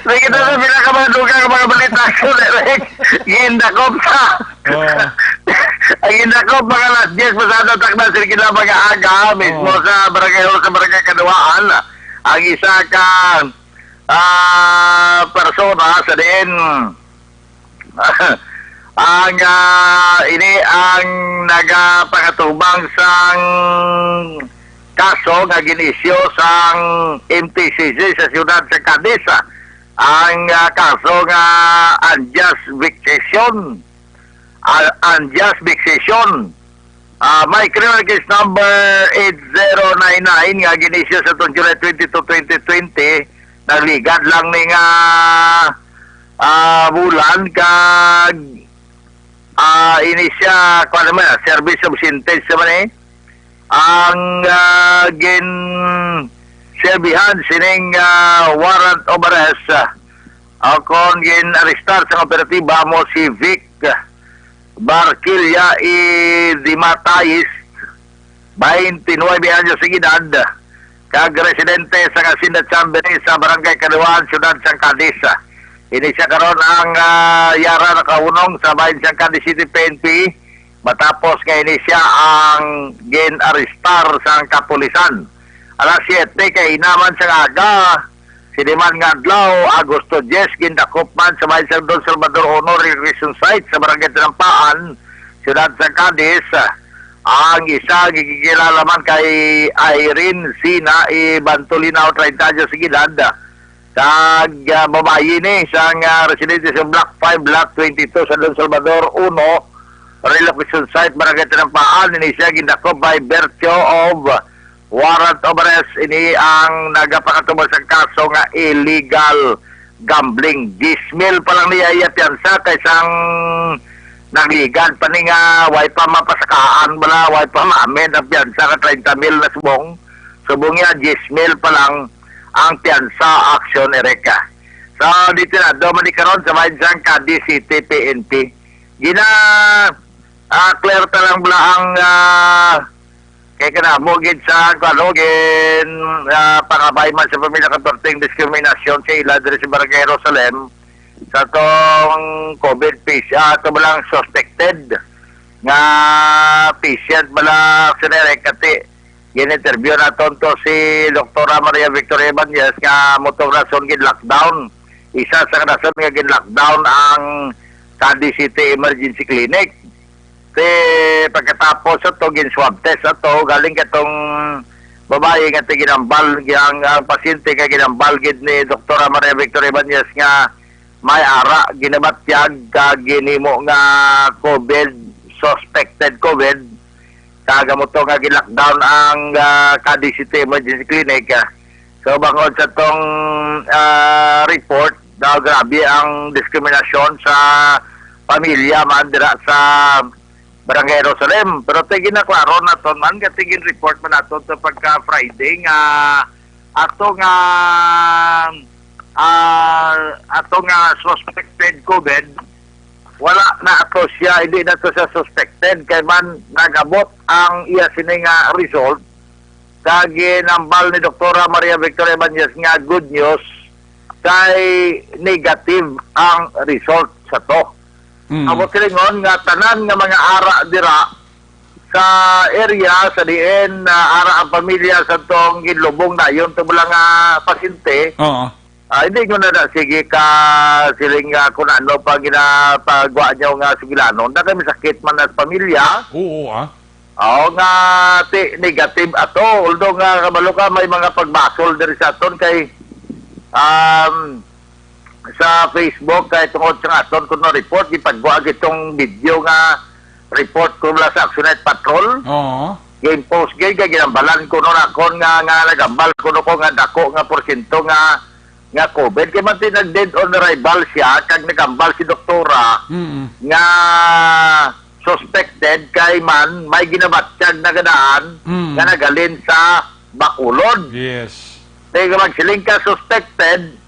Nakita sa pinakamadugang mga balita ko, direct. Gindakop sa. Ah. Ang gindakop, mga alas diyes pasado takna, sir, kila mga aga, mismo Oh. sa barangay hall, sa barangay Kaduaan. Ang isa ka ah, persona sa diin ang, ah, ini ang nagapangatubang sang kaso nga gin-issue sang M T C C sa siyudad sa Cadiz, ah, ang, ah, kaso nga unjust vexation. Al-, unjust vexation. Ah, may criminal case number eight zero nine nine nga gin-issue sa tuong July twenty-two, twenty twenty. Nagligad lang ni nga, ah, bulan kag, ah, ini siya, kuwan naman, ah, service of sentence naman eh. Ang, ah, gin-serbihan sining, ah, warrant of arrest, ah, o kon gin-arestar sa operatiba mo si Vic Barquilla y Dimatais, twenty-nine anyos ang edad, kag residente sa Hacienda Chamberí sa Barangay Kaduaan, Siyudad sang Cadiz. Ini siya karon ang, ah, yara nakahunong sa bahin sang Cadiz City P N P matapos nga ini siya ang gin-arestar sang kapulisan. Alas siyete kay inaman sang aga, Sini man nga adlaw, Agosto diyes, gindakop man sa may sang Don Salvador Uno Recreation Site sa Barangay Tinampaan, Siyudad sa Cadiz, ang isa gikilala man kay Irene Sina Ibantolinaw, treinta anyos ang edad, kag, ah, babayi ni sang, ah, residente sa Block five, Lot twenty-two sa Don Salvador Uno Relocation Site, Barangay Tinampaan. Ini siya gindakop by virtue of warrant of arrest, ini ang nagapakatubag sa kaso nga illegal gambling. Diyes mil pa lang niya iya piyansa kay sang nagligad pa ni nga way pa mapasakaan bala, way pa ma-amend ang piyansa nga treinta mil na subong. Subong niya, diyes mil pa lang ang piyansa, aksyon, Erika. So, dito na, do man ni karon sa may sang Cadiz City P N P. Gina, ah, clear ta lang bala ang, ah, kay kanamo gid sa, ano, gin, ah, pangabay man sa pamilya katorteng diskriminasyon sa ila diri sa Barangay Jerusalem sa tong covid patient, ah, to lang suspected. nga patient bala, Sir Eric, kati gin-interview naton to si Doktora Maria Victoria Ibanez nga amo tong rason gin-lockdown. Isa sa rason nga gin-lockdown ang Cadiz City Emergency Clinic. Ti pagkatapos ato, gin-swab test ato, galing katong babayi nga ti ginambal, ang, ang pasyente nga ginambal gid ni Doktora Maria Victoria Ibanez nga may ara ginabatyag ka ginhimo nga COVID suspected COVID, kag amo to nga gi-lockdown ang, ah, Cadiz City Emergency Clinic, ah. So, bangod sa tong, ah, report, daw grabe ang diskriminasyon sa pamilya man dira sa Barangay Jerusalem. Pero ti ginaklaro naton man, kay ti gin-report man naton sa pagka-Friday nga ato nga, ah, ato nga suspected COVID, wala na ato siya, hindi na to siya suspected, kay man nagabot ang iya sini nga result, kag ginambal ni Doktora Maria Victoria Ibanez nga good news kay negative ang result sa to. Mm. Amo silingon nga tanan nga mga ara dira sa area sa diin, ah, ara ang pamilya sa tong ginlubong dayon to bala nga pasyente. Oo. Ah, hindi nyo na, na sige ka siling nga kung ano pa ginapagwa nyo nga sugilanon. Na kay masakit man as pamilya. Oo, ah. Oo, nga ti negative ato. Although nga kabalo ka, may mga pagbasol diri sa aton kay, um, sa Facebook kay tungod sa aton kuno report, gipagwa gitong video nga report ko mula sa Action Night Patrol. Oo. Gin-post gid kay ginambalan kuno nakon nga, nga nagambal kuno ko nga dako nga porsyento nga, nga COVID. Kay man ti nag-dead on arrival siya, kag nagambal si doktora Mm. nga suspected kay man may ginabatyag na gadaan Mm. nga nagalin sa Bacolod. Yes. Kay magsiling ka suspected,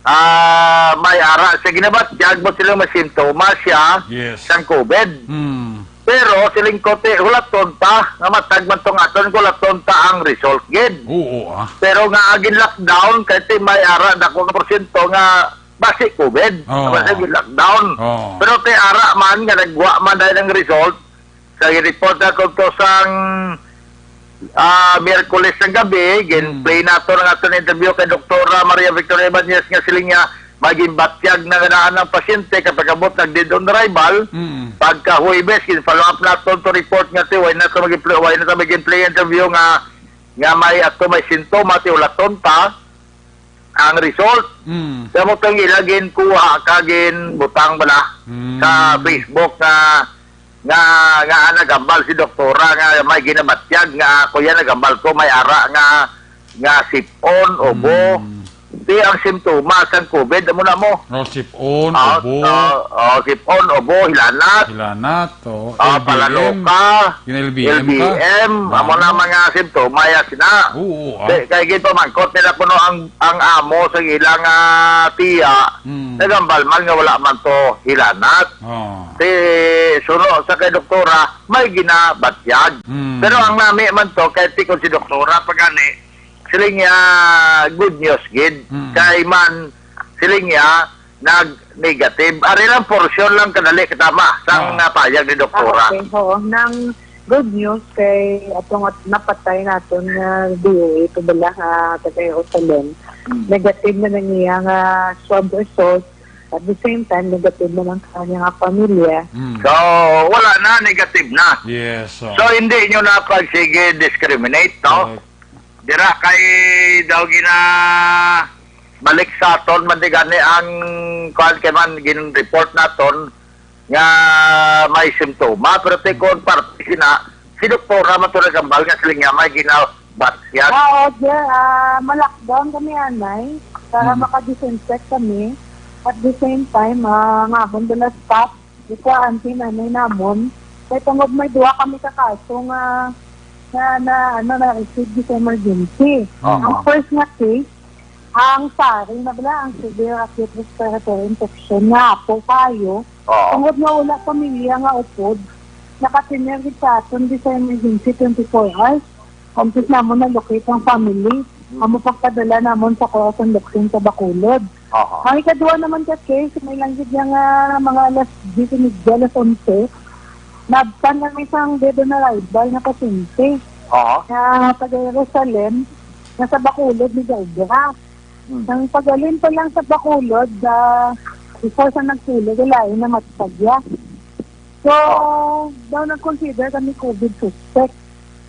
ah, may ara siya ginabatyag, but siling may simptomas siya Yes. sang COVID. Hmm. Pero siling ko ti, hulaton ta, nga matag man tong aton, hulaton ta ang result gid. Oo, ah. Pero nga agin lockdown, kay ti may ara dako nga porsyento nga basi COVID, Oo. Basi gin lockdown. Oo. Pero ti ara man nga nagwa man dahil ang result, sa report na to sang, ah, Miyerkules ng gabi, gin-play Mm. nato ang aton interview kay Doktora Maria Victoria Ibanez nga siling niya, maging batyag na ganaan ang pasyente kapag abot nag dead on arrival. Mm. Pagka Huwebes, gin-follow up nato to report nga ti, why not mag-play, why not mag-play interview nga, nga may ato, may sintoma, ti ulaton ta ang result. Mm. Sa mo tong ila ginkuha ka ginbutang bala Mm. sa Facebook nga, nga, nga nagambal si doktora nga may ginabatyag nga ako yan nagambal ko may ara nga, nga sipon, ubo. Mm. Di ang simptomas sang COVID, amo na mo. Oh, sipon, Ah, ubo. ah, ah, sipon, ubo, hilanat. Hilanat, oh. Ah, L B M. Palanoka, Yung L B M ka? L B M, amo na Ano? mga simptomas ya sina. Oo, ah. Kay, kay ginpamangkot nila kuno ang, ang amo sa ilang, ah, tiya, Hmm. nagambal man nga wala man to hilanat. Oh. Ti suno sa kay doktora, may ginabatyag. Hmm. Pero ang nami man to, kay ti kon si doktora, pag ani, siling niya, good news gid. Hmm. Kay man, siling niya, nag-negative. Ari lang, portion lang kadali katama sang, Ah. ah, payag ni doktora. Ah, okay. Oo, nang good news kay atong at-, napatay naton nga D O A to bala nga taga Jerusalem. Hmm. Negative na lang niya nga swab result. At the same time, negative na lang sa kanya nga pamilya. Hmm. So, wala na, negative na. Yes, so. So, hindi nyo na pagsige discriminate, no? Correct. Dira kay daw gina balik sa aton man di gani ang kuan kay man gin-report naton nga may simptoma, pero ti kon parte sina si doktora man to nagambal nga sila nga may ginabatyag. Ah, oo, sir. Ah, ma-lockdown kami, anay, para Mm. maka-disinfect kami. At the same time, ah, nga amon dala staff, ikuan si nanay namon. Kay tungod may duha kami ka kaso nga, nga na, ano, na-receive sa emergency. Oo. Ang first nga case, ang SARI na bala, ang severe acute respiratory infection, nga apo kayo. Oo. Tungod nga wala pamilya nga upod, nakatener gid sa aton di sa emergency twenty-four hours. Kung namon na-locate ang family, Mm. amo pagpadala namon sa Corazon Luksin sa Bacolod. Aha. Ang ikaduha naman ka case, may lang gid nga mga alas diyes y media, alas onse. Nabtan kami sang dead on arrival nga pasyente Oo. nga taga Jerusalem, nga sa Bacolod ni Gaga. Hmm. Nang pag-alin pa lang sa Bacolod, ah, before sa nagtulog, lain na matagya. So, daw nag-consider kami covid suspect.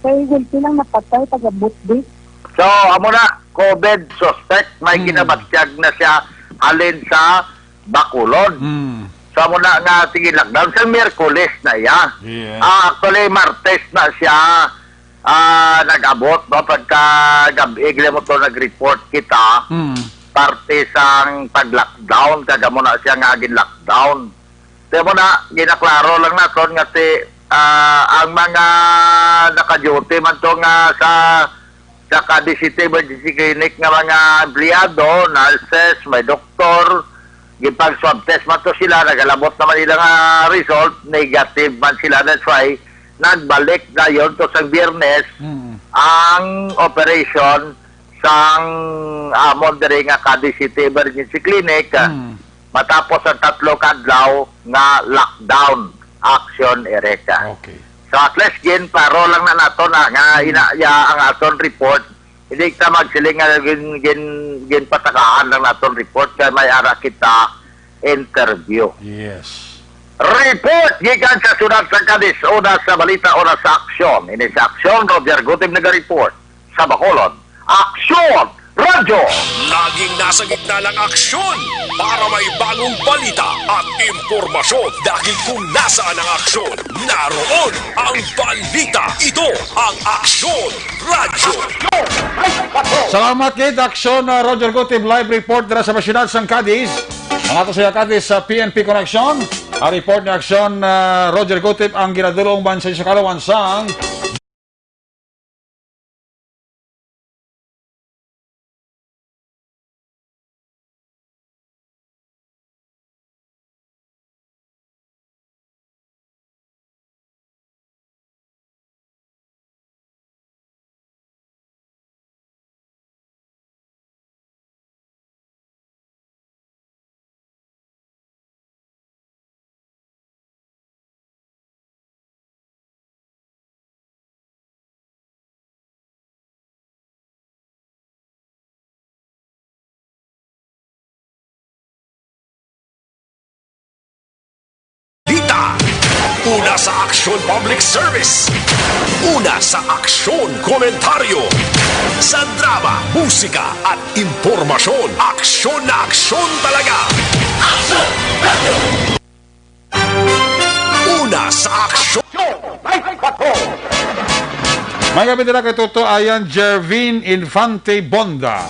Kay gulpi lang napatay, taga-Butdi. So, amo na, covid suspect, may Hmm. ginabatyag na siya halin sa Bacolod. Hmm. So, amo na nga, sige, lockdown. Sa Miyerkules na iya. Yeah. Ah, actually, Martes na siya, ah, nag-abot, no? Pagka gab-, igli mo to, nag-report kita, Hmm. parte sang pag-lockdown, kag amo na siya nga gin-lockdown. Kaya mo na, ginaklaro lang naton nga si, ah, ang mga naka-duty man to nga sa, sa Cadiz City Emergency Clinic nga mga empleyado, nurses, may doktor, gipag-swab test man to sila, nagalabot naman nila nga result, negative man sila. That's why, nagbalik dayon to sa Biyernes Mm. ang operation sang amon diri nga Cadiz City Emergency Clinic. Mm. Matapos ang tatlo ka adlaw nga lockdown, action, Erica. Okay. So, at least, ginparo lang na nato na nga Mm. ina, ya, ang aton report. Hindi ta magsiling nga gin, gin, ginpatagaan lang naton report kay may ara kita interview. Yes. Report gikan sa siyudad sa Cadiz, una sa balita, una sa aksyon. Ini sa aksyon, Roger Gutib naga-report. Sa Bacolod, Aksyon Radyo. Laging nasa gitna ng aksyon para may bagong balita at impormasyon. Dahil kung nasaan ang aksyon, naroon ang balita. Ito ang Aksyon Radyo. Salamat gid, Aksyon, uh, Roger Gutib, live report dira sa siyudad sang Cadiz. Ang ato sa Cadiz sa P N P Connection. Ang report ni Aksyon, uh, Roger Gutib, ang ginadulong man sa Isukalawan sang Dita. Una sa aksyon, public service. Una sa aksyon, komentaryo. Sa drama, musika, at impormasyon, aksyon na aksyon talaga. Aksyon! Una sa aksyon. May gabi nila kay Toto Ayan Jervin Infante Bonda.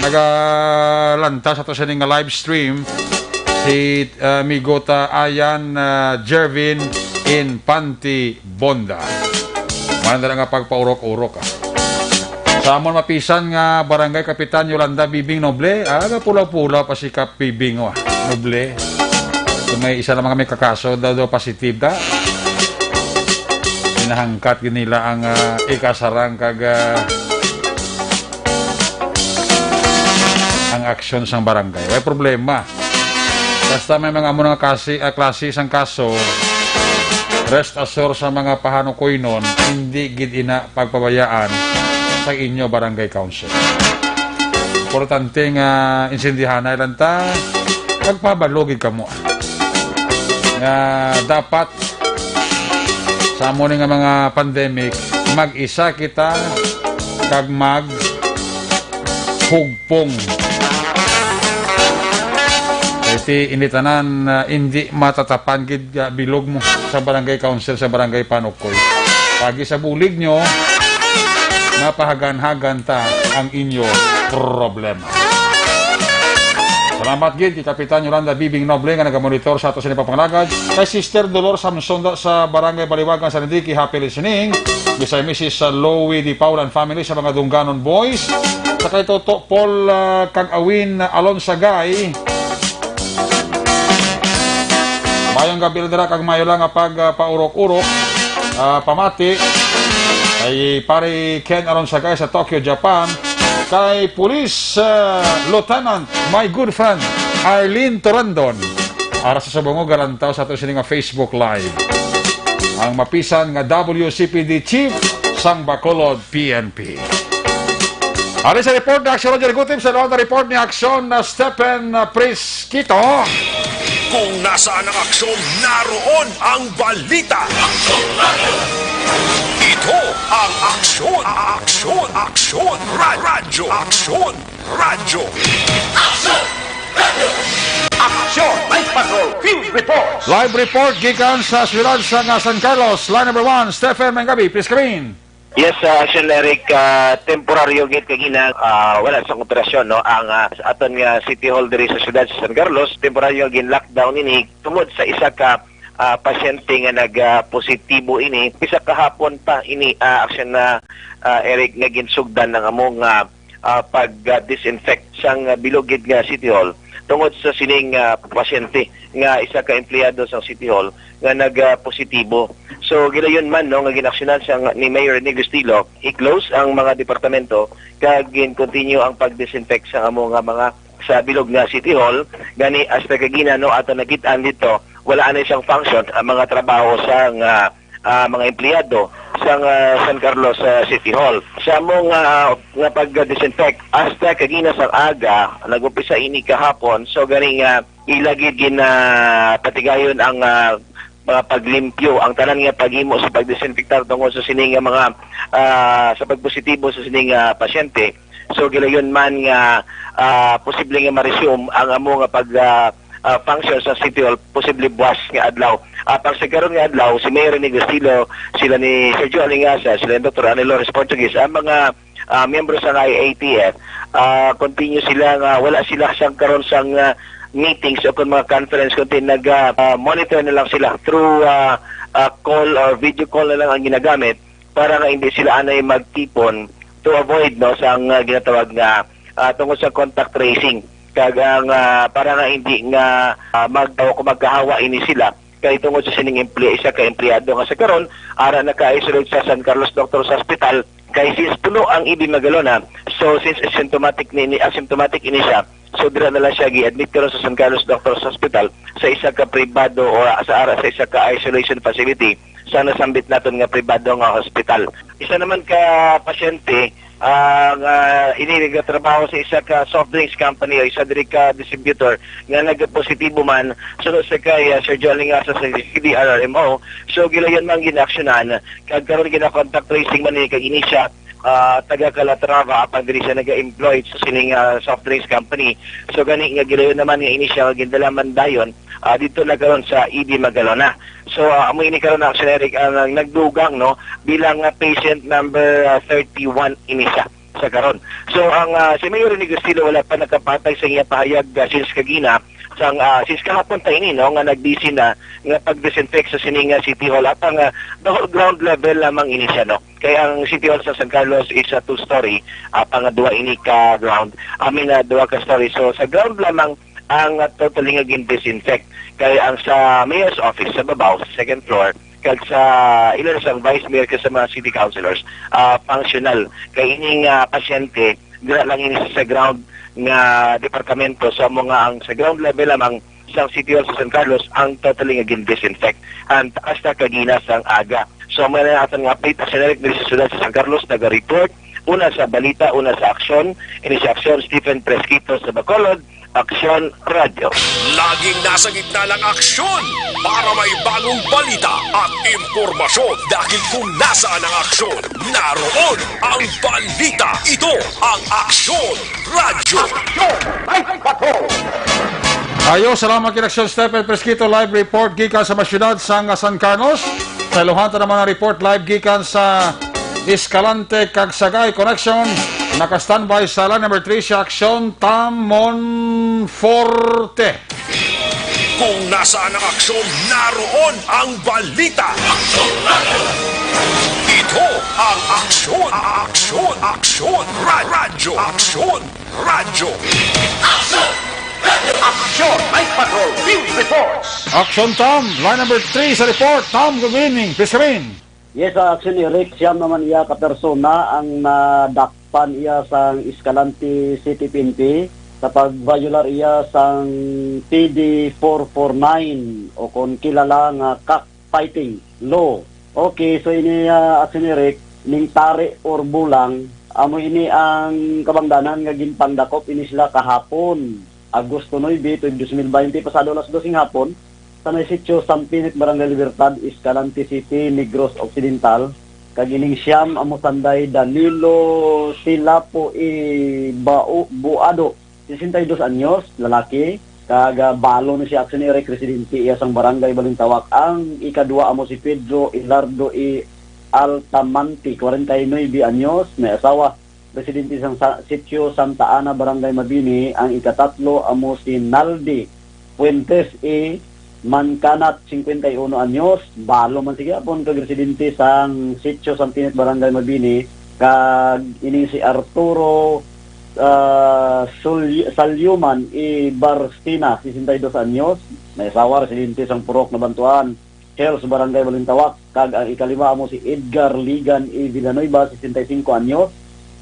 Nagalantaw sa to siya ning live stream si, uh, Migota Ayan, uh, Jervin Infante Bonda. Mana na nga pagpaurok-urok, ah. Sa amon mapisan nga Barangay Kapitan Yolanda Bibing Noble, ah, pula-pula pa si Kap Bibing, oh, Noble. Kung may isa lang kami kakaso, daw, daw positive da. Hinahangkat gid nila ang, ah, ikasarang kag, ah, ang aksyon sang barangay. May problema. Basta may mga amo nga kasi, ah, klase sang kaso, rest assure sa mga pahanukuynon, hindi gid ina pagpabayaan sa inyo barangay council. Importante nga insindihanay lang ta, magpabalo gid kamo nga dapat sa amo ni nga mga pandemic, mag-isa kita kag mag hugpong. Kay ti ini tanan, ah, indi matatapan gid nga bilog mo sa barangay council, sa barangay panukoy. Pagi sa bulig nyo, mapahagan-hagan ta ang inyo problema. Salamat gid kay Kapitan Yolanda Bibing Noble nga nagamonitor sa ato sa pagpangalagad. Kay Sister Dolor Samson da sa Barangay Baliwagan, San Enrique, happy listening. Bisay Missus Louie Di Paula and family sa mga Dungganon Boys. Sa kay Toto Paul, ah, kag Awin Alonsagay. Mayong gabi dira kag mayo lang nga pag, ah, paurok-urok, ah, pamati kay Pare Ken Alonsagay sa Tokyo, Japan. Kay Police, ah, Lieutenant, my good friend, Arlene Torandon. Ara sa subong nga galantaw sa ato sini nga Facebook Live. ang mapisan nga W C P D chief sang Bacolod P N P. Ari sa report ni Aksyon Roger Gutib, sa lawan na report ni Aksyon na Stephen Prisquito. Kung nasaan ang aksyon, naroon ang balita. Ito ang Aksyon, Aksyon, Aksyon, Ra-, Radyo, Aksyon, Radyo. Aksyon! Night Patrol Field Reports! Live report gikan sa siyudad sa nga San Carlos. Line number one, Stephen Manggabi, please come in. Yes, uh, Action Eric, uh, temporaryo gid kagina, uh, wala sa operasyon, no, ang uh, aton nga City Hall diri sa siyudad sa San Carlos. Temporaryo gin lockdown ini tungod sa isa ka uh, pasyente nga nag uh, positibo ini. Isa kahapon pa ini, uh, Action na uh, Eric, nga ginsugdan ng among uh, uh, pag uh, disinfect sang uh, bilog gid nga City Hall tungod sa sining uh, pasyente nga isa ka empleyado sang City Hall nga nagpositibo. So gilayon man, no, nga ginaksyonan sang ni Mayor Rene Gustilo, i-close ang mga departamento kag gin-continue ang pag-disinfect sa amo nga mga sa bilog nga City Hall. Gani hasta kagina, no, ato nakit-an dito, wala na siyang function ang mga trabaho sang ah, ah, mga empleyado sang ah, San Carlos ah, City Hall. Sa among ah, nga pag-disinfect, hasta kagina sang aga, nag-umpisa ini kahapon. So gani nga ila gid gin ah, patigayon ang ah, mga paglimpyo, ang tanan nga paghimo sa pagdesinfektar tungod sa sini nga mga ah, sa pagpositibo sa sini nga pasyente. So gilayon man nga ah, posible nga ma-resume ang amo nga pag ah, ah, function sa City Hall, posible buwas nga adlaw. Apang sa karon nga adlaw, si Mayor Rene Gustilo, sila ni Sergio Alingasa, sila ni Doktor Anilores Portuguese, ang mga ah, miyembro sa I A T F, ah, continue sila nga wala sila sang karon sang ah, meetings o kung mga conference, kundi nag ah, ah, monitor na lang sila through ah, ah, call or video call na lang ang ginagamit para nga hindi sila anay magtipon to avoid, no, sang ah, ginatawag nga ah, tungod sa contact tracing, kag ang ah, para nga hindi nga ah, mag o kung magkahawa ini sila kay tungod sa sining emple isa ka empleyado nga sa karon ara naka-isolate sa San Carlos Doctors Hospital kay since puno ang E B Magalona. So since asymptomatic ni, ni asymptomatic ini siya, so dira na lang siya gi-admit karon sa San Carlos Doctors Hospital sa isa ka pribado o sa ara sa isa ka isolation facility sa nasambit naton nga pribado nga hospital. Isa naman ka pasyente ah, nga ini nagatrabaho sa isa ka soft drinks company o isa diri ka distributor nga nagpositibo man suno sa kay ah, Sergio Alingasa sa C D R R M O. So gilayon man ginaksyonan kag karon gina-contact tracing man ni kag ini siya ah, taga Calatrava apan diri siya naga-employed sa sining ah, soft drinks company. So gani nga gilayon naman nga ini siya nga gindala man dayon ah, dito na karon sa E D Magalona. So ah, amo ini karon na Action Eric ang, ang nagdugang, no, bilang ah, patient number ah, thirty-one ini siya sa karon. So ang ah, si Mayor Rene Gustilo wala pa nakapatag sa iya pahayag ah, since kagina sang ah, since kahapon pa ini, no, nga nagbisi na nga pag-disinfect sa sining ah, City Hall at ang ah, the whole ground level lamang ini siya, no. Kay ang City Hall sa San Carlos is a two-story, ah, pangadwa ini ka ground, I mean, ah, duha ka story. So sa ground lamang ang ah, totally nga gin-disinfect. Kay ang sa mayor's office sa babaw, sa second floor, kag sa ila sang vice mayor kag sa mga city councilors, ah, functional. Kay ining ah, pasyente, dira lang ini sa ground nga departamento sa mga ang sa ground level lamang sang City Hall sa San Carlos ang totally nga gin-disinfect and hasta kagina sang aga. So may na aton nga update, Action Eric, diri sa siyudad sa San Carlos, naga-report una sa balita, una sa aksyon. Ini si Aksyon Stephen Presquito sa Bacolod, Aksyon Radyo. Laging nasa gitna ng aksyon para may bagong balita at impormasyon. Dahil kung nasaan ang aksyon, naroon ang balita. Ito ang Aksyon Radyo. Action! Night Patrol! Ayo, salamat kay Aksyon Stephen Presquito. Live report gikan sa masyudad sa nga San Carlos. Sa iluhan ta naman ang report live gikan sa Escalante kag Sagay Connection. Naka-standby sa line number three si Aksyon Tam Monforte. Kung nasaan ang aksyon, naroon ang balita. Ito ang Aksyon, Aksyon, Aksyon, Ra-, Radyo, Aksyon, Radyo. Aksyon! Night Patrol Field Reports! Aksyon, Tom. Line number three sa report. Tom, good evening. Please come in. Yes, sa aksyon ni Rick, siyam naman iya ka persona ang nadakpan iya sang Escalante City P N P sa pag-violar iya sang P D four four nine o kon kilala nga kak Fighting Law. Okay, so ini, ah, Action Eric, ning tari or bulang, amo ini ang kabangdanan nga ginpangdakop ini sila kahapon, Agosto nuebe, tuig dos mil baynte, pasado alas dos ng hapon, sa may sitio Sampinit, Barangay Libertad, Escalante City, Negros Occidental, kag ining siyam amo sanday Danilo Silapo i Bao-, Buado, sesenta y dos anyos, lalaki, kag, ah, balo ni si Action Eric, residente iya sang Barangay Balintawak. Ang ikadua amo si Pedro Ilardo i Altamante, kwarenta y nuebe anyos, may asawa, residente sang sa-, sitio Santa Ana, Barangay Mabini. Ang ikatatlo amo si Naldi Fuentes i Mancanat, singkwenta y uno anyos, balo man sa gihapon, kag residente sang sitio Sampinit, Barangay Mabini, kag ini si Arturo, ah, Sul-, Salyuman i Barsina, sesenta y dos anyos, may asawa, residente sang Purok Nabantuan Hills, Barangay Balintawak, kag ang ikalima amo si Edgar Ligan i Villanueva, sesenta y cinco anyos,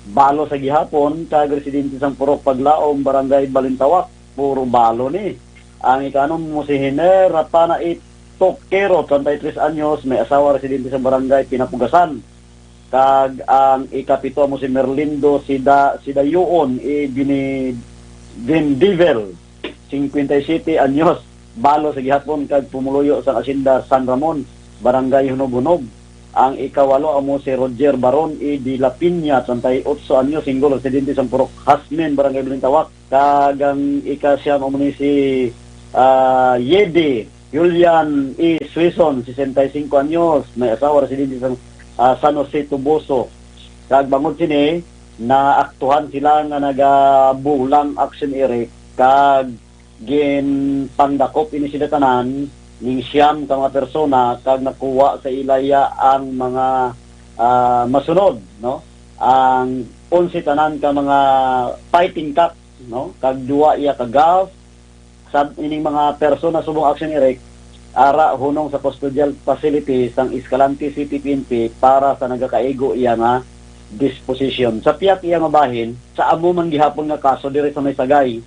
balo sa gihapon, kag residente sang Purok Paglaom, Barangay Balintawak. Puro balo ni. Ang ikaanom mo si Hiner Rapana i Tokero, treinta y tres anyos, may asawa, residente sa Barangay Pinapugasan. Kag ang ikapito mo si Merlindo Sida-, Sidayuon i Bini-, Bindivel, singkwenta y siyete anyos, balo sa gihapon kag pumuluyo sang Asyenda San Ramon, Barangay Hunob-Hunob. Ang ikawalo amo si Roger Baron i de la Piña, treinta y ocho anyos, single, residente sa Purok Hasmin, Barangay Balintawak. Kag ang ikasiyam amo ni si, ah, Yedi Julian E. Suison, sesenta y cinco anyos, may asawa, residente sa, ah, San Jose, Toboso. Kag bangod sini, naaktuhan sila nga nagabulang, Action Eric, kag ginpangdakop ini sila tanan ning siyam ka mga persona, kag nakuha sa ila iya ang mga, ah, masunod, no? Ang onse tanan ka mga fighting cock, no? Kag duha iya ka golf. Sa ining mga persona, subong, Action Eric, ara hunong sa custodial facility sang Escalante City P N P para sa nagakaigo iya nga disposition. Sa pihak iya nga bahin, sa amo man gihapon nga kaso diri sa may Sagay,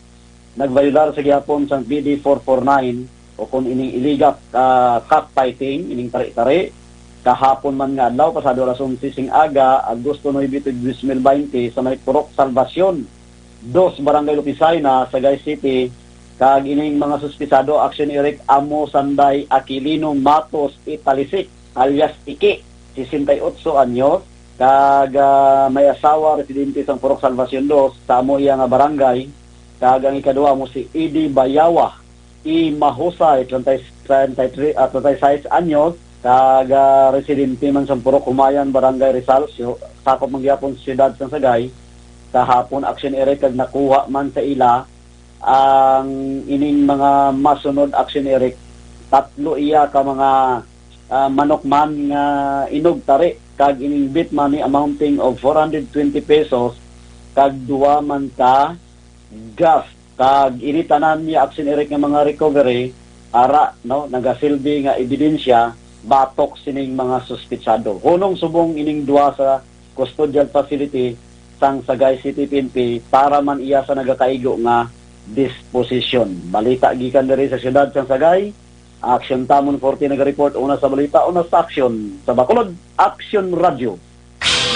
nagbayular sa gihapon sang B D four four nine, o kung ining illegal, ah, cockfighting, ining tari-tari, kahapon man nga adlaw, pasado alas onse sing aga, Agosto nuebe, tuig dos mil baynte, sa may Purok Salvacion dos, Barangay Lupisay na, Sagay City, kag ining mga suspitsado, Action Eric, amo sanday Aquilino Matos Italisik, alias Iki, sesenta y ocho anyos, kag, ah, may asawa, residente sang Purok Salvacion dos, sa amo iya nga barangay, kag ang ikadua mo si Eddie Bayawa, i Mahusay, treinta y, treinta y tres, ah, treinta y seis anyos, kag, ah, residente man sa Purok Humayan, Barangay Rizal, si-, sakop man gyapon sa siyudad sang Sagay. Kahapon, Action Eric, kag nakuha man sa ila ang ining mga masunod, Action Eric. Tatlo iya ka mga, ah, manukman nga inugtari, kag ining bit money amounting of four hundred twenty pesos, kag duwa man ka gas. Kag ini tanan ni Action Eric nga mga recovery, ara, no, nagasilbi nga ebidensya batok sining mga suspitsado. Hunong subong ining duha sa custodial facility sang Sagay City P N P para man iya sa nagakaigo nga disposisyon. Balita gikan diri sa siyudad sang Sagay, Action Tamon Forte naga-report, una sa balita, una sa aksyon. Sa Bacolod, Action Radyo.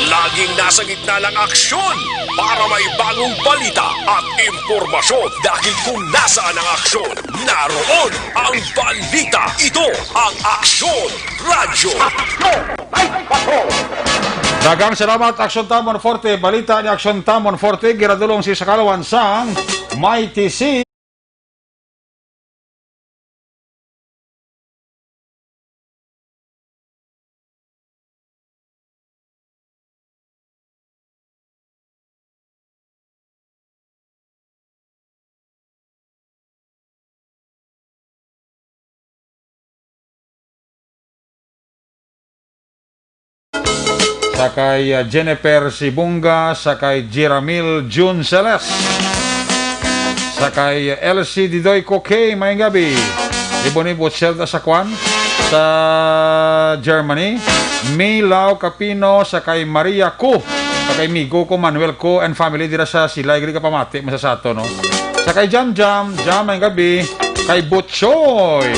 Laging nasa gitna ng aksyon para may bagong balita at impormasyon. Dahil kung nasaan ang aksyon, naroon ang balita. Ito ang Aksyon Radyo. Daghang salamat, Action Tamon Forte. Balita ni Action Tamon Forte, ginadulong sa kalawom sang Mighty C. Sa kay, ah, Jennifer Sibunga, sa kay Jeramil June Celes, sa kay Elsie Didoy Kokey, maayong gabi. Ibon-ibot Zelda sa kwan, sa Germany. Milaw Capino, sa kay Maria Ku, sa kay Migo ko, Manuel Ku, and family dira sa Silay, gid kapamati man sa sato, no? Sa kay Jam Jam, Jam, maayong gabi. Kay Butchoy.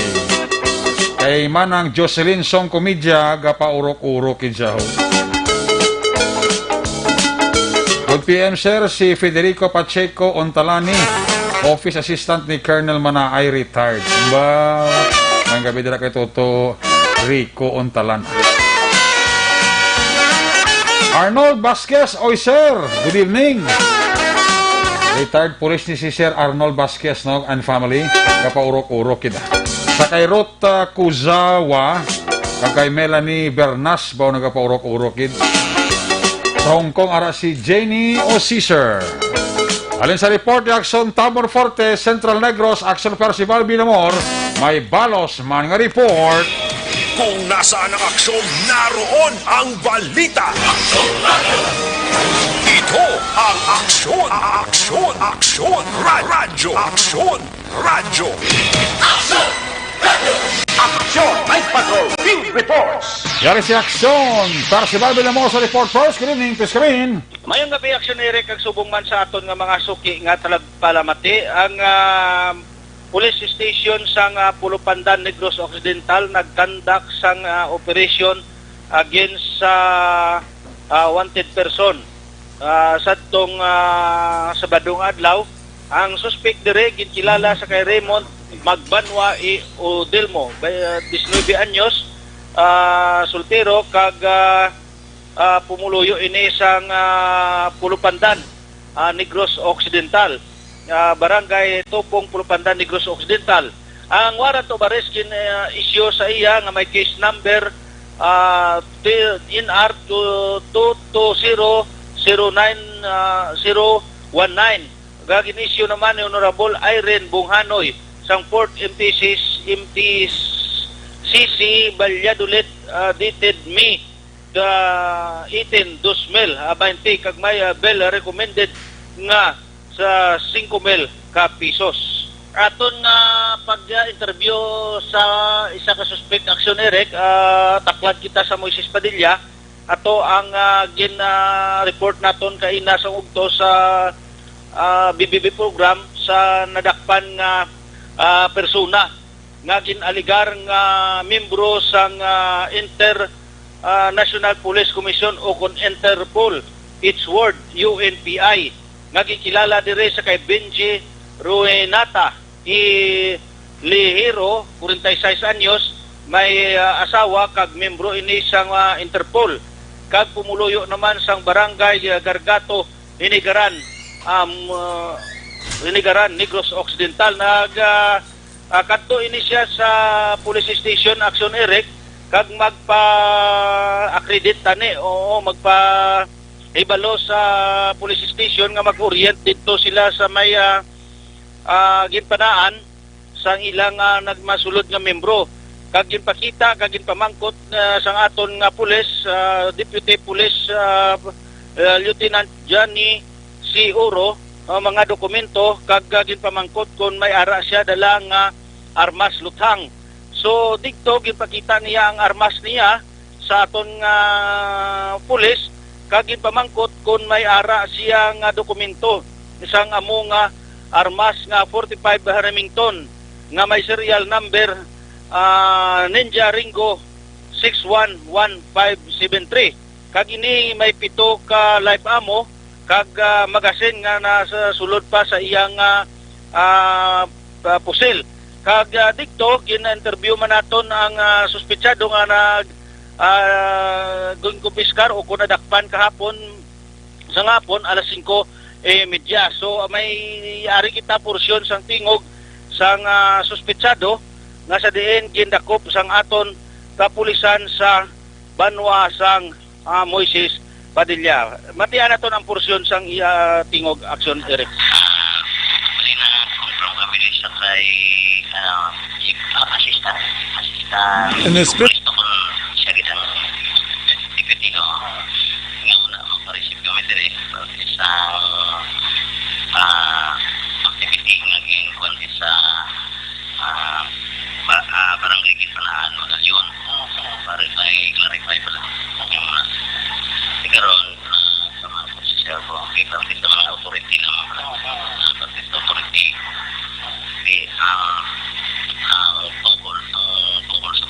Ay Manang Jocelyn Song Comedia, gapaurok-urok gid siya, ho. Good P M, sir, si Federico Pacheco Ontalani, office assistant ni Colonel Manaay, retired. Ba, ang gabi dira kay Toto Rico Ontalana. Arnold Vasquez, oy sir, good evening. Retired police ni si Sir Arnold Vasquez, no, and family, kapaurok-urok kita. Sa kay Ruth, ah, Kuzawa, kag kay Melanie Bernas, ba nagapaurok-urok gid. Sa Hong Kong, ara si Jenny o Caesar. Alin sa report ni Aksyon Tambor Forte, Central Negros, Aksyon Percival Binamor, may balos man nga report. Kung nasaan ang aksyon, naroon ang balita. Ito ang Aksyon, Aksyon, Aksyon, Ra-, Radyo, Aksyon, Radyo. Aksyon, Night Patrol, Field Reports. Yari si Aksyon, Percival Binamor sa report first. Good evening, Piskamin. Mayong gabi, Aksyon Eric, kag subong man sa aton nga mga suki nga talagpalamati, ang, ah, police station sang, ah, Pulupandan, Negros Occidental nagkandak sang, ah, operation against sa, ah, wanted person. Ah, sadtong, ah, Sabado nga adlaw, ang suspek diri ginkilala sa kay Raymond Magbanwa E. Odelmo, bay-, ah, diecinuebe anyos, ah, soltero, kag, ah, ah, pumuluyo ini sang, ah, Pulupandan, ah, Negros Occidental, ah, Barangay Tupong, Pulupandan, Negros Occidental. Ang warrant of arrest gin, ah, issue sa iya nga may case number, ah, T-, N R two two zero zero nine, ah, zero one nine. Nga gin-issue naman ni Honorable Irene Bunghanoy sang Fourth M T C, M T C C Valladolid, ah, dated May the eighteen, dos mil, ah, baynte, kag may, ah, bail recommended nga sa singko mil ka pisos. Aton nga pag-interview sa isa ka suspect, Aksyon Eric, ah, taklad kita sa Moises Padilla. Ato ang, ah, gin, ah, report naton kaina sa ugto sa, ah, B B B program sa nadakpan nga, ah, persona nga gin-alegar nga miyembro sang, ah, Inter, ah, National Police Commission o kon Interpol, its word, U N P I, nga ginkilala diri sa kay Benji Ruinata E. Lihiro, forty-six anyos, may, ah, asawa kag miyembro ini sang, ah, Interpol, kag pumuluyo naman sang Barangay, ah, Gargato, Hinigaran, um, ah, Hinigaran, Negros Occidental. Nag, ah, ah, kadto ini siya sa police station, Aksyon Eric, kag magpa-accredit tani, oo, magpahibalo sa police station nga mag-orient didto sila sa may, ah, ah, ginpanaan sang ilang, ah, nagmasulod nga membro. Kag ginpakita kag ginpamangkot, ah, sang aton nga pulis, ah, Deputy Police, ah, ah, Lieutenant Johnny C. Oro, ang mga dokumento kag, ah, ginpamangkot kon may ara siya dala nga armas luthang. So, digto ginpakita niya ang armas niya sa aton nga pulis kag ginpamangkot kon may ara siya nga dokumento sang amo nga armas nga forty-five Remington nga may serial number, ah, Ninja Ringo six one one five seven three. Kag ini may pito ka live ammo kag, ah, magasin nga nasa sulod pa sa iyang, ah, ah, ah, pusil. Kag, ah, didto, gin-interview man naton ang, ah, suspetsado nga nag, ah, ginkumpiskar o kon nadakpan kahapon sa hapon, alas singko e medya. So, may ari kita porsyon sang tingog sang, ah, suspetsado nga sa diin gindakop sang aton kapulisan sa banwa sang, ah, Moises Padilla. Matian naton ang porsyon sang iya tingog, Aksyon Eric. Ah, bali na confirm kami sa kay, ano, chief, ah, assistant. Assistant. Inspector. Gusto ko siya kitang deputy, no? Nga una, magpa-receive kami diri sa, ah, activity nga ginkuan sa, ah, ba-, ah, barangay Ginpanaan, Magallaon. Para may clarify pala. Okay muna. Di karon, ah, sa mga posisyon ko, okay, parte sa mga authority naman pala. Ah, parte sa authority. Okay, ah, ang tungkol, ang tungkol sa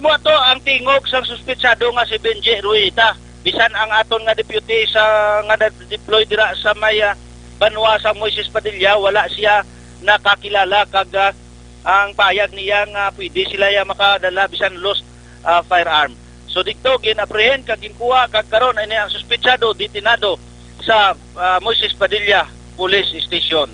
Ato ang tingog sang suspetsado nga si Benji Rueda. Bisan ang aton nga deputy sa, nga na-deploy dira sa may, ah, banwa sa Moises Padilla, wala siya nakakilala kag, ah, ang payag niya nga pwede sila ya makadala bisan lost, ah, firearm. So didto gin-apprehend kag ginkuha kag karon ini ang suspetsado detenado sa, ah, Moises Padilla Police Station.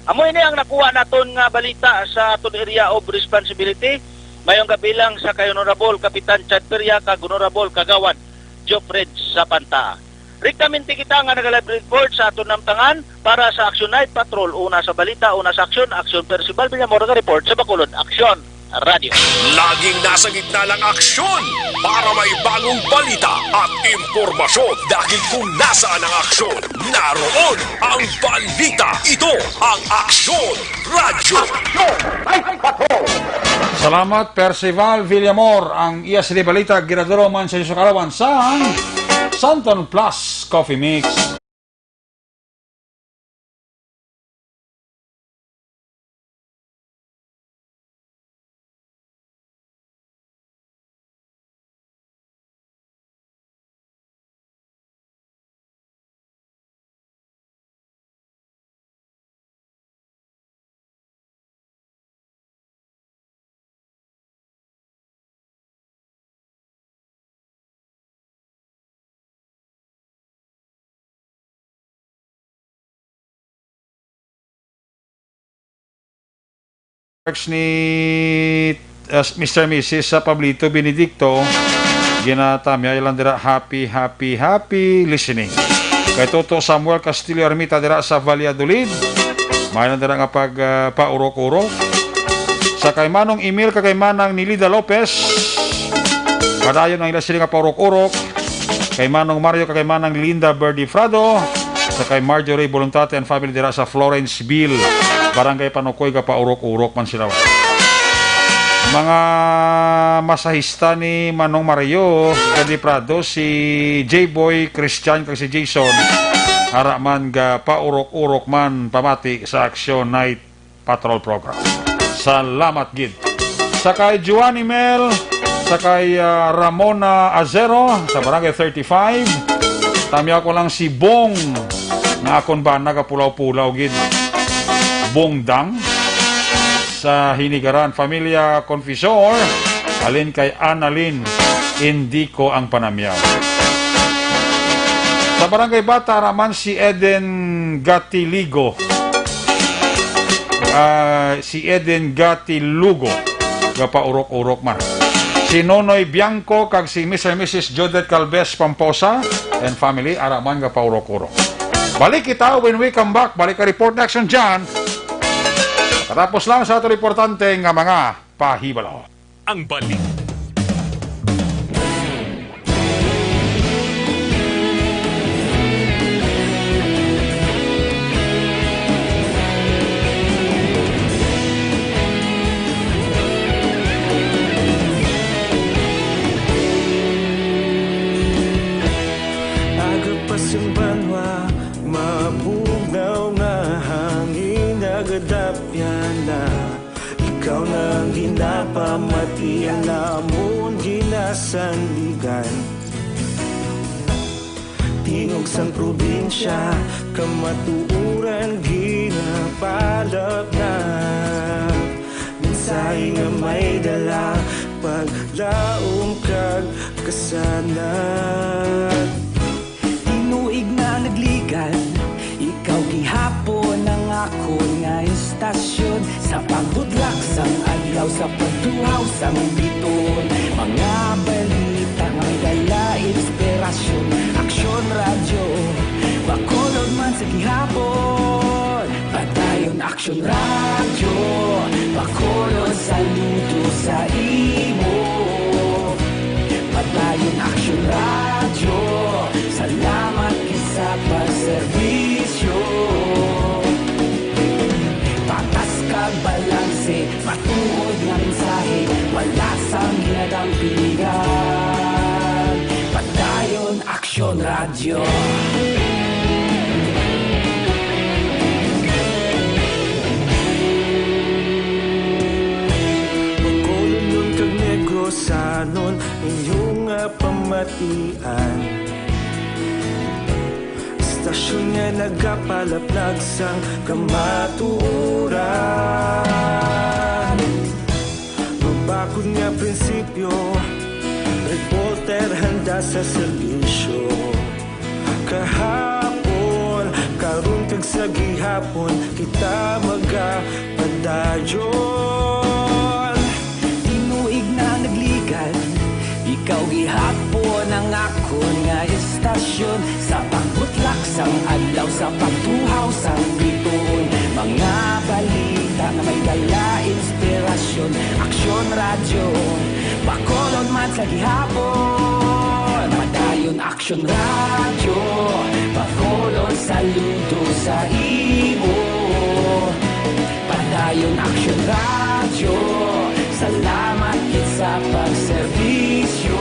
Amo ini ang nakuha naton nga balita sa aton area of responsibility. Mayong gabi lang sa kay Honorable Kapitan Chad Peria kag Honorable Kagawad Jofred Sapanta. Direktamente kita nga nagalive report sa aton namtangan para sa Action Night Patrol. Una sa balita, una sa aksyon, aksyon. Percival Villamor, nag-report sa Bacolod Aksyon Radio. Laging nasa gitna ng aksyon para may bagong balita at impormasyon, dahil kung nasaan ang aksyon, naroon ang balita. Ito ang Aksyon Radyo. Salamat, Percival Villamor. Ang iya sini balita, ginadala man sa inyo sa kaalaman sang Santon Plus Coffee Mix. Text ni, uh, Mister Missus sa Pablito Benedicto, ginatamyay lang dira, "Happy, happy, happy listening." Kay Toto Samuel Castillo Ermita dira sa Valladolid, may lang dira nga pag, uh, paurok-urok. Sa kay Manong Emil kag kay Manang Nilida Lopez, padayon ang ila sila nga paurok-urok. Kay Manong Mario kag kay Manang Linda Berdifrado, sa kay Marjorie Voluntate and family dira sa Florenceville, Barangay Panukoy, gapaurok-urok man sila. Mga masahista ni Manong Mario Berdifrado, si J-Boy Christian kag si Jason, ara man gapaurok-urok man pamati sa Action Night Patrol Program. Salamat gid. Sa kay Joanny Mel, sa kay, ah, Ramona Azero, sa Barangay thirty-five. Tamyaw ko lang si Bong, nga akon bana, gapulaw-pulaw gid. Bongdang. Sa Hinigaran, Familia Confisor, halin kay Annalyn Indico ang panamyaw. Sa Barangay Bata, ara man si Eden Gatiligo. Ah, si Eden Gatilugo, gapaurok-urok man. Si Nonoy Bianco kag si Mister and Missus Judith Calves Pamposa and family, ara man gapaurok-urok. Balik kita when we come back. Balik ka report na action dyan. Katapos lang sa ato importante nga mga pahibalo. Ang balik. Agapas ang banwa, mabugnaw nga hangin, nagadapyan na. Ikaw na ang ginapamati, ang amon ginasandigan. Tingog sang probinsya, kamatuoran ginapalapnap. Mensahe nga may dala, paglaom kag kasanag. Tinuig na nagligad, ikaw gihapon ang akon nga istasyon. Sa pagbudlak sang adlaw, sa pagtuhaw sang biton, mga balita nga may dala inspirasyon. Aksyon Radyo, Bacolod man sa gihapon. Padayon Aksyon Radyo, Bacolod, saludo sa imo. Padayon Aksyon Radyo, salamat gid sa pagserbisyo. Patas kag balanse, matuod nga mensahe, wala sang ginadampingan. Padayon Aksyon Radyo. Bacolod kag Negros, sa matian. Istasyon nga nagapalaplag sang kamatuoran. Mabakod nga prinsipyo, reporter handa sa serbisyo. Kahapon, karon kag sa gihapon, kita magapadayon. Tinuig na nagligan, ikaw gihapon ang akon nga istasyon. Sa pagbutlak sang adlaw, sa pagtuhaw sang bituon, mga balita nga may dala inspirasyon. Aksyon Radyo, Bacolod man sa gihapon. Padayon Aksyon Radyo, Bacolod, saludo sa imo. Padayon Aksyon Radyo, salamat gid sa pagserbisyo.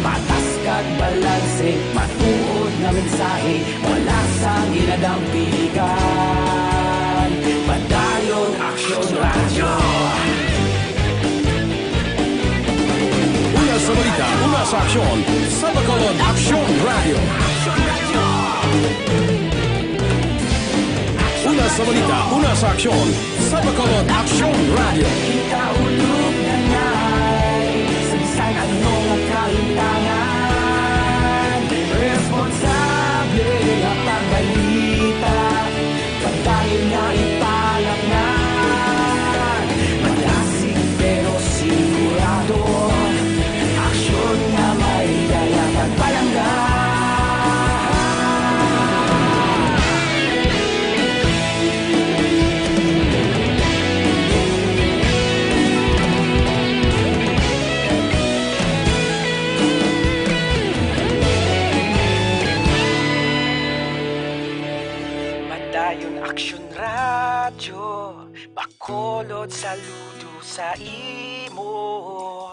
Patas kag balanse, matuod nga mensahe, wala sang ginadampigan. Padayon Aksyon Radyo. Una sa balita, una sa aksyon, sa Bacolod Aksyon Radyo. Una sa balita, una sa aksyon, sa Bacolod Aksyon Radyo. Kita ulog na ngay, sa bisan ano nga kahintangan, responsable nga pagbalita. Padayon nga ipalaknag, madasig pero sigurado, aksyon nga may dala kag palangga. Padayon Aksyon Radyo, Bacolod, saludo sa imo.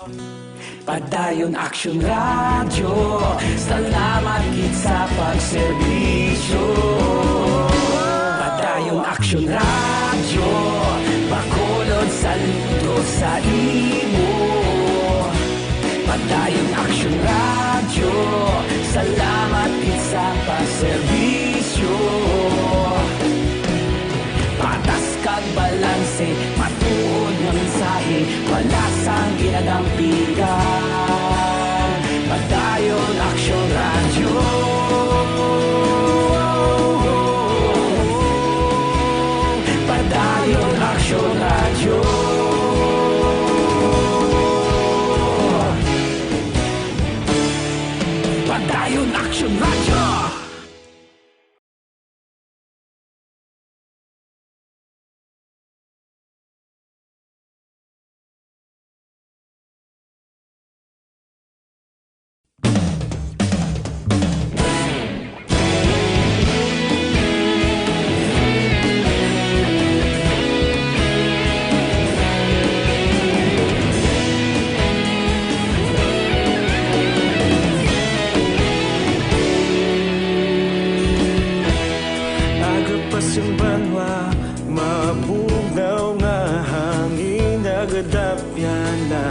Padayon Aksyon Radyo, salamat gid sa pagserbisyo. Padayon Aksyon Radyo, Bacolod, saludo sa imo. Padayon Aksyon Radyo, salamat gid sa pagserbisyo. Patas kag balanse, matuod nga mensahe, wala sang ginadampigan. Padayon Aksyon Radyo. Padayon Aksyon Radyo. Padayon Aksyon Radyo. Aga pa sing banwa, mabugnaw nga hangin nagadapyan na.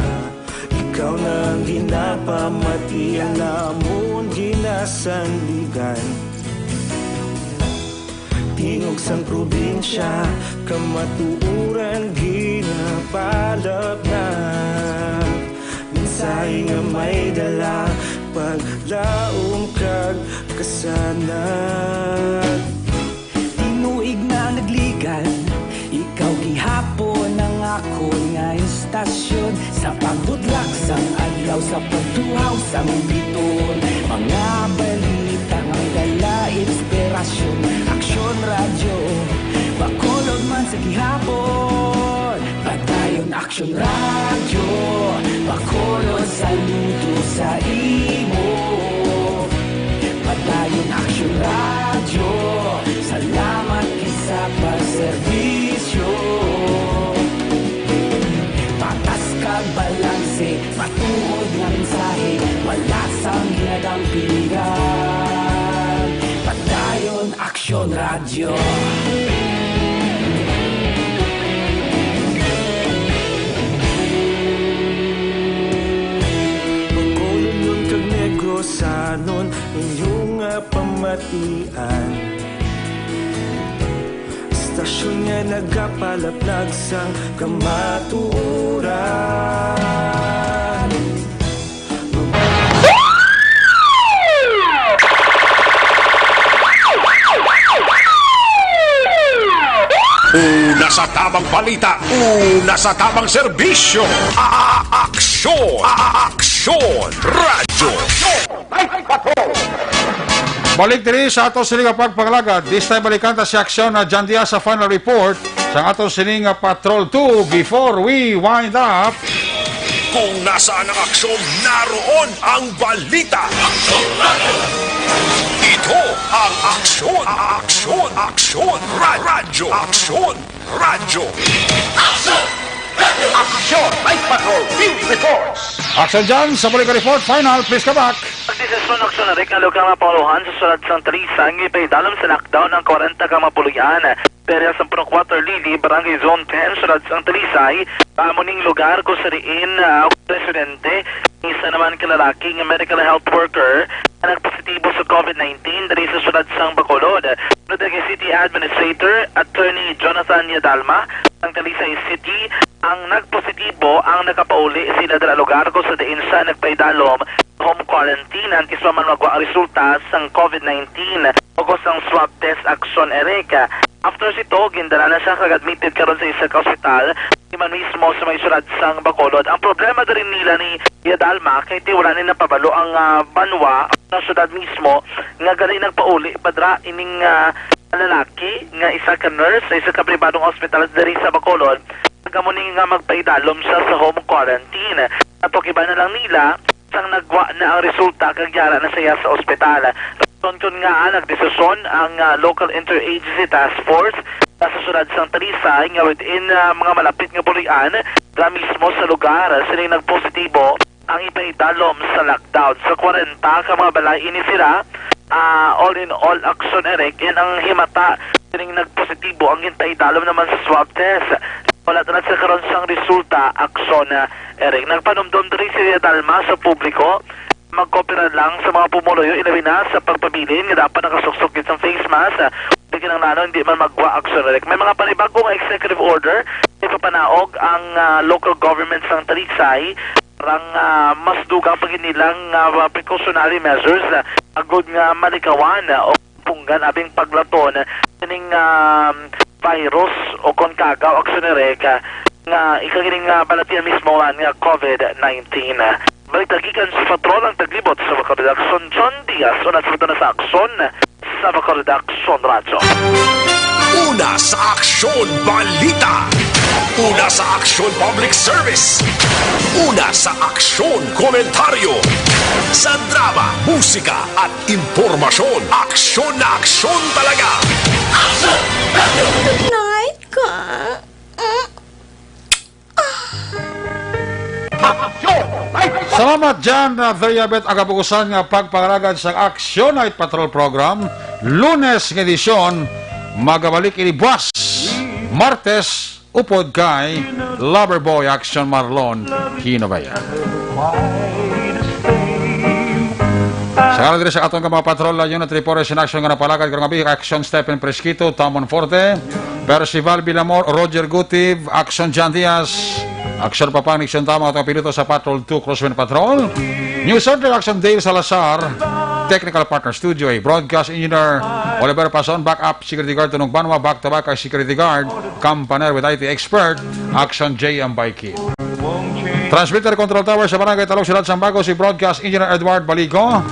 Ikaw na ang ginapamatian namon ginasandigan. Tingog sang probinsya, kamatuoran ginapalapnag. Mensahe nga may dala, paglaom kag kasanag. Tinuig na nagligan, ikaw gihapon ang akon nga istasyon. Sa pagbudlak sang adlaw, sa pagtuhaw sang bituon, mga balita nga may dala inspirasyon. Aksyon Radyo, Bacolod man sa gihapon. Padayon Aksyon Radyo, Bacolod, saludo sa imo. Padayon Aksyon Radyo, salamat gid sa pagserbisyo. Patas kag balanse, matuod nga mensahe, wala sang ginadampigan. Padayon Aksyon Radyo. Sanon inyong nga pamatian. Istasyon nga nagapalaplag sang kamatuoran. Una sa tamang balita, una sa tamang serbisyo. A-, a-, aksyon, a-, a-, aksyon, radyo. Balik diri sa ato sini nga pagpangalagad. This time, balikan ta si Aksyon na John Diaz sa final report sang ato sini nga Patrol two before we wind up. Kung nasaan ang aksyon, naroon ang balita. Ito ang aksyon, aksyon, aksyon, ra-, radyo, aksyon, radyo. Aksyon! Night Patrol Field Reports! Action dyan sa Balikan Report Final, please come back. Desisyon, Aksyon Eric, nga lokal nga panguluhan sa syudad sang Talisay nga ipaidalom sa lockdown ang kwarenta ka mga puloy-an. Pero sa Purok Water Lily, Barangay Zone ten, syudad sang Talisay, amo ning lugar kung sa diin, ah, residente, isa naman ka lalaki nga medical health worker nga nagpositibo sa COVID nineteen diri sa syudad sang Bacolod. Sunod kay City Administrator Attorney Jonathan Yadalma, ang Talisay City, ang nagpositibo ang nakapauli sa ila dira lugar kung sa diin siya nagpaidalom home quarantine, antes pa man magwa ang resulta sang COVID nineteen o sang swab test, Aksyon Eric. After sito, gindala na siya kag admitted karon sa isa ka ospital, di man mismo sa may syudad sang Bacolod. Ang problema diri nila ni Yadalma kay ti wala ni napabalo ang, ah, banwa, ang syudad mismo, nga gali nagpauli pa dira ining, ah, lalaki nga isa ka nurse sa isa ka pribadong ospital diri sa Bacolod. Kag amo ni nga magpaidalom siya sa home quarantine. Napakiba na lang nila sang nagwa na ang resulta kag yara na siya sa ospital. Rason kon ngaa nagdesisyon ang, ah, Local Interagency Task Force sa syudad sang Talisay nga within, ah, mga malapit nga puloy-an, dira mismo sa lugar sining nagpositibo ang ipaidalom sa lockdown. Sa kwarenta ka mga balay ini sira, ah, all in all, Aksyon Eric, yan ang himata sining nagpositibo ang ginpaidalom naman sa swab test. Wala na sa karon sang resulta, Aksyon, ah, Eric. Nagpanumdom diri si Yadalma sa publiko, magkooperar lang sa mga pumuluyo, ilabi na sa pagpabilin nga dapat nakasuksok gid sang face mask. Di kinahanglan hindi man magwa, Aksyon Eric. May mga panibago nga executive order ipapanaog ang, ah, local government sang Talisay para nga mas dugang pa gid nilang, ah, precautionary measures, ah, agod nga malikawan, ah, o punggan abing paglaton sining, ah, virus o kon kagaw, Aksyon Eric, ah, nga ikagining, ah, balatian mismo man nga COVID nineteen. Balita gikan sa Patrol, ang taglibot sa Bacolod Aksyon, John Diaz, una sa Bacolod Aksyon, sa Bacolod Aksyon Radyo. Una sa Aksyon Balita. Una sa Aksyon Public Service. Una sa Aksyon Komentaryo. Sa drama, musika, at impormasyon, aksyon na aksyon talaga. Night ka. Salamat dyan, uh, Thea Beth, ang kapugusan nga pagpangalagad sa Action Night Patrol Program. Lunes nga edisyon, magabalik ini buwas, Martes, upod kay Loverboy Action Marlon Kinobaya. Sa ngalan diri sa aton nga mga patrol, Unit three Forest in Action nga napalagad karong gabi, Action Stephen Presquito, Tamon Forte, Percival Villamor, Roger Gutib, Action John Diaz, Action Papang Nixon Tama, atong piloto sa Patrol two Crosswind Patrol, News Center Action Dale Salazar, Technical Partner Studio A, Broadcast Engineer Oliver Pason, Backup Security Guard Tunong Banwa, Back to Back kay Security Guard, Kampaner with I T Expert, Action J M Baiki. Transmitter Control Tower sa Barangay Talog, Siyudad sang Bago, si Broadcast Engineer Edward Balico.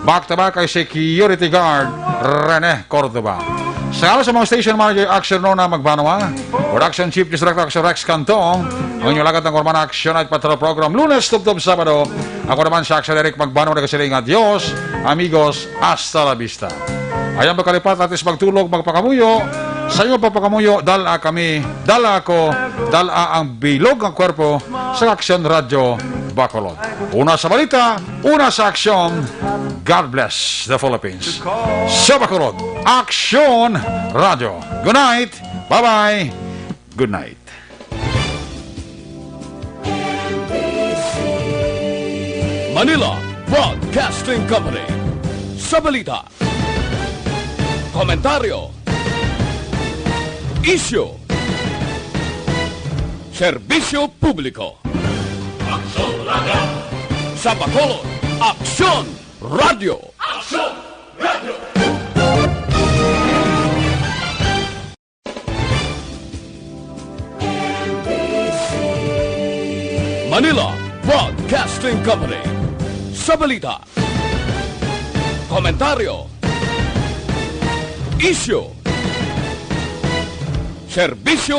Back to back kay Security Guard Rene Cordova. Sa ngalan sa mga station manager, Action Rona Magbanwa, Production Chief News Director Action Rex Cantong, ang inyong lagat ng Ormana Action Night Patrol Program, Lunes tubtob Sabado. Ako naman si Action Eric Magbanwa, nagasiling, "Adios, amigos, hasta la vista." Ayang pagkalipat, atis magtulog, magpakamuyo. Sa inyo pagpakamuyo, dala kami, dala ako, dala ang bilog nga kwerpo sa Aksyon Radyo Bacolod. Una sa balita, una sa aksyon. God bless the Philippines. Sa Bacolod, Aksyon Radyo. Good night. Bye-bye. Good night. Manila, Broadcasting Company. Sa balita, komentaryo, isyu, serbisyo publiko. Aksyon Radio! Sa Bacolod, Aksyon Radio! Aksyon Radio! Manila Broadcasting Company. Sa balita, komentaryo, isyu, serbisyo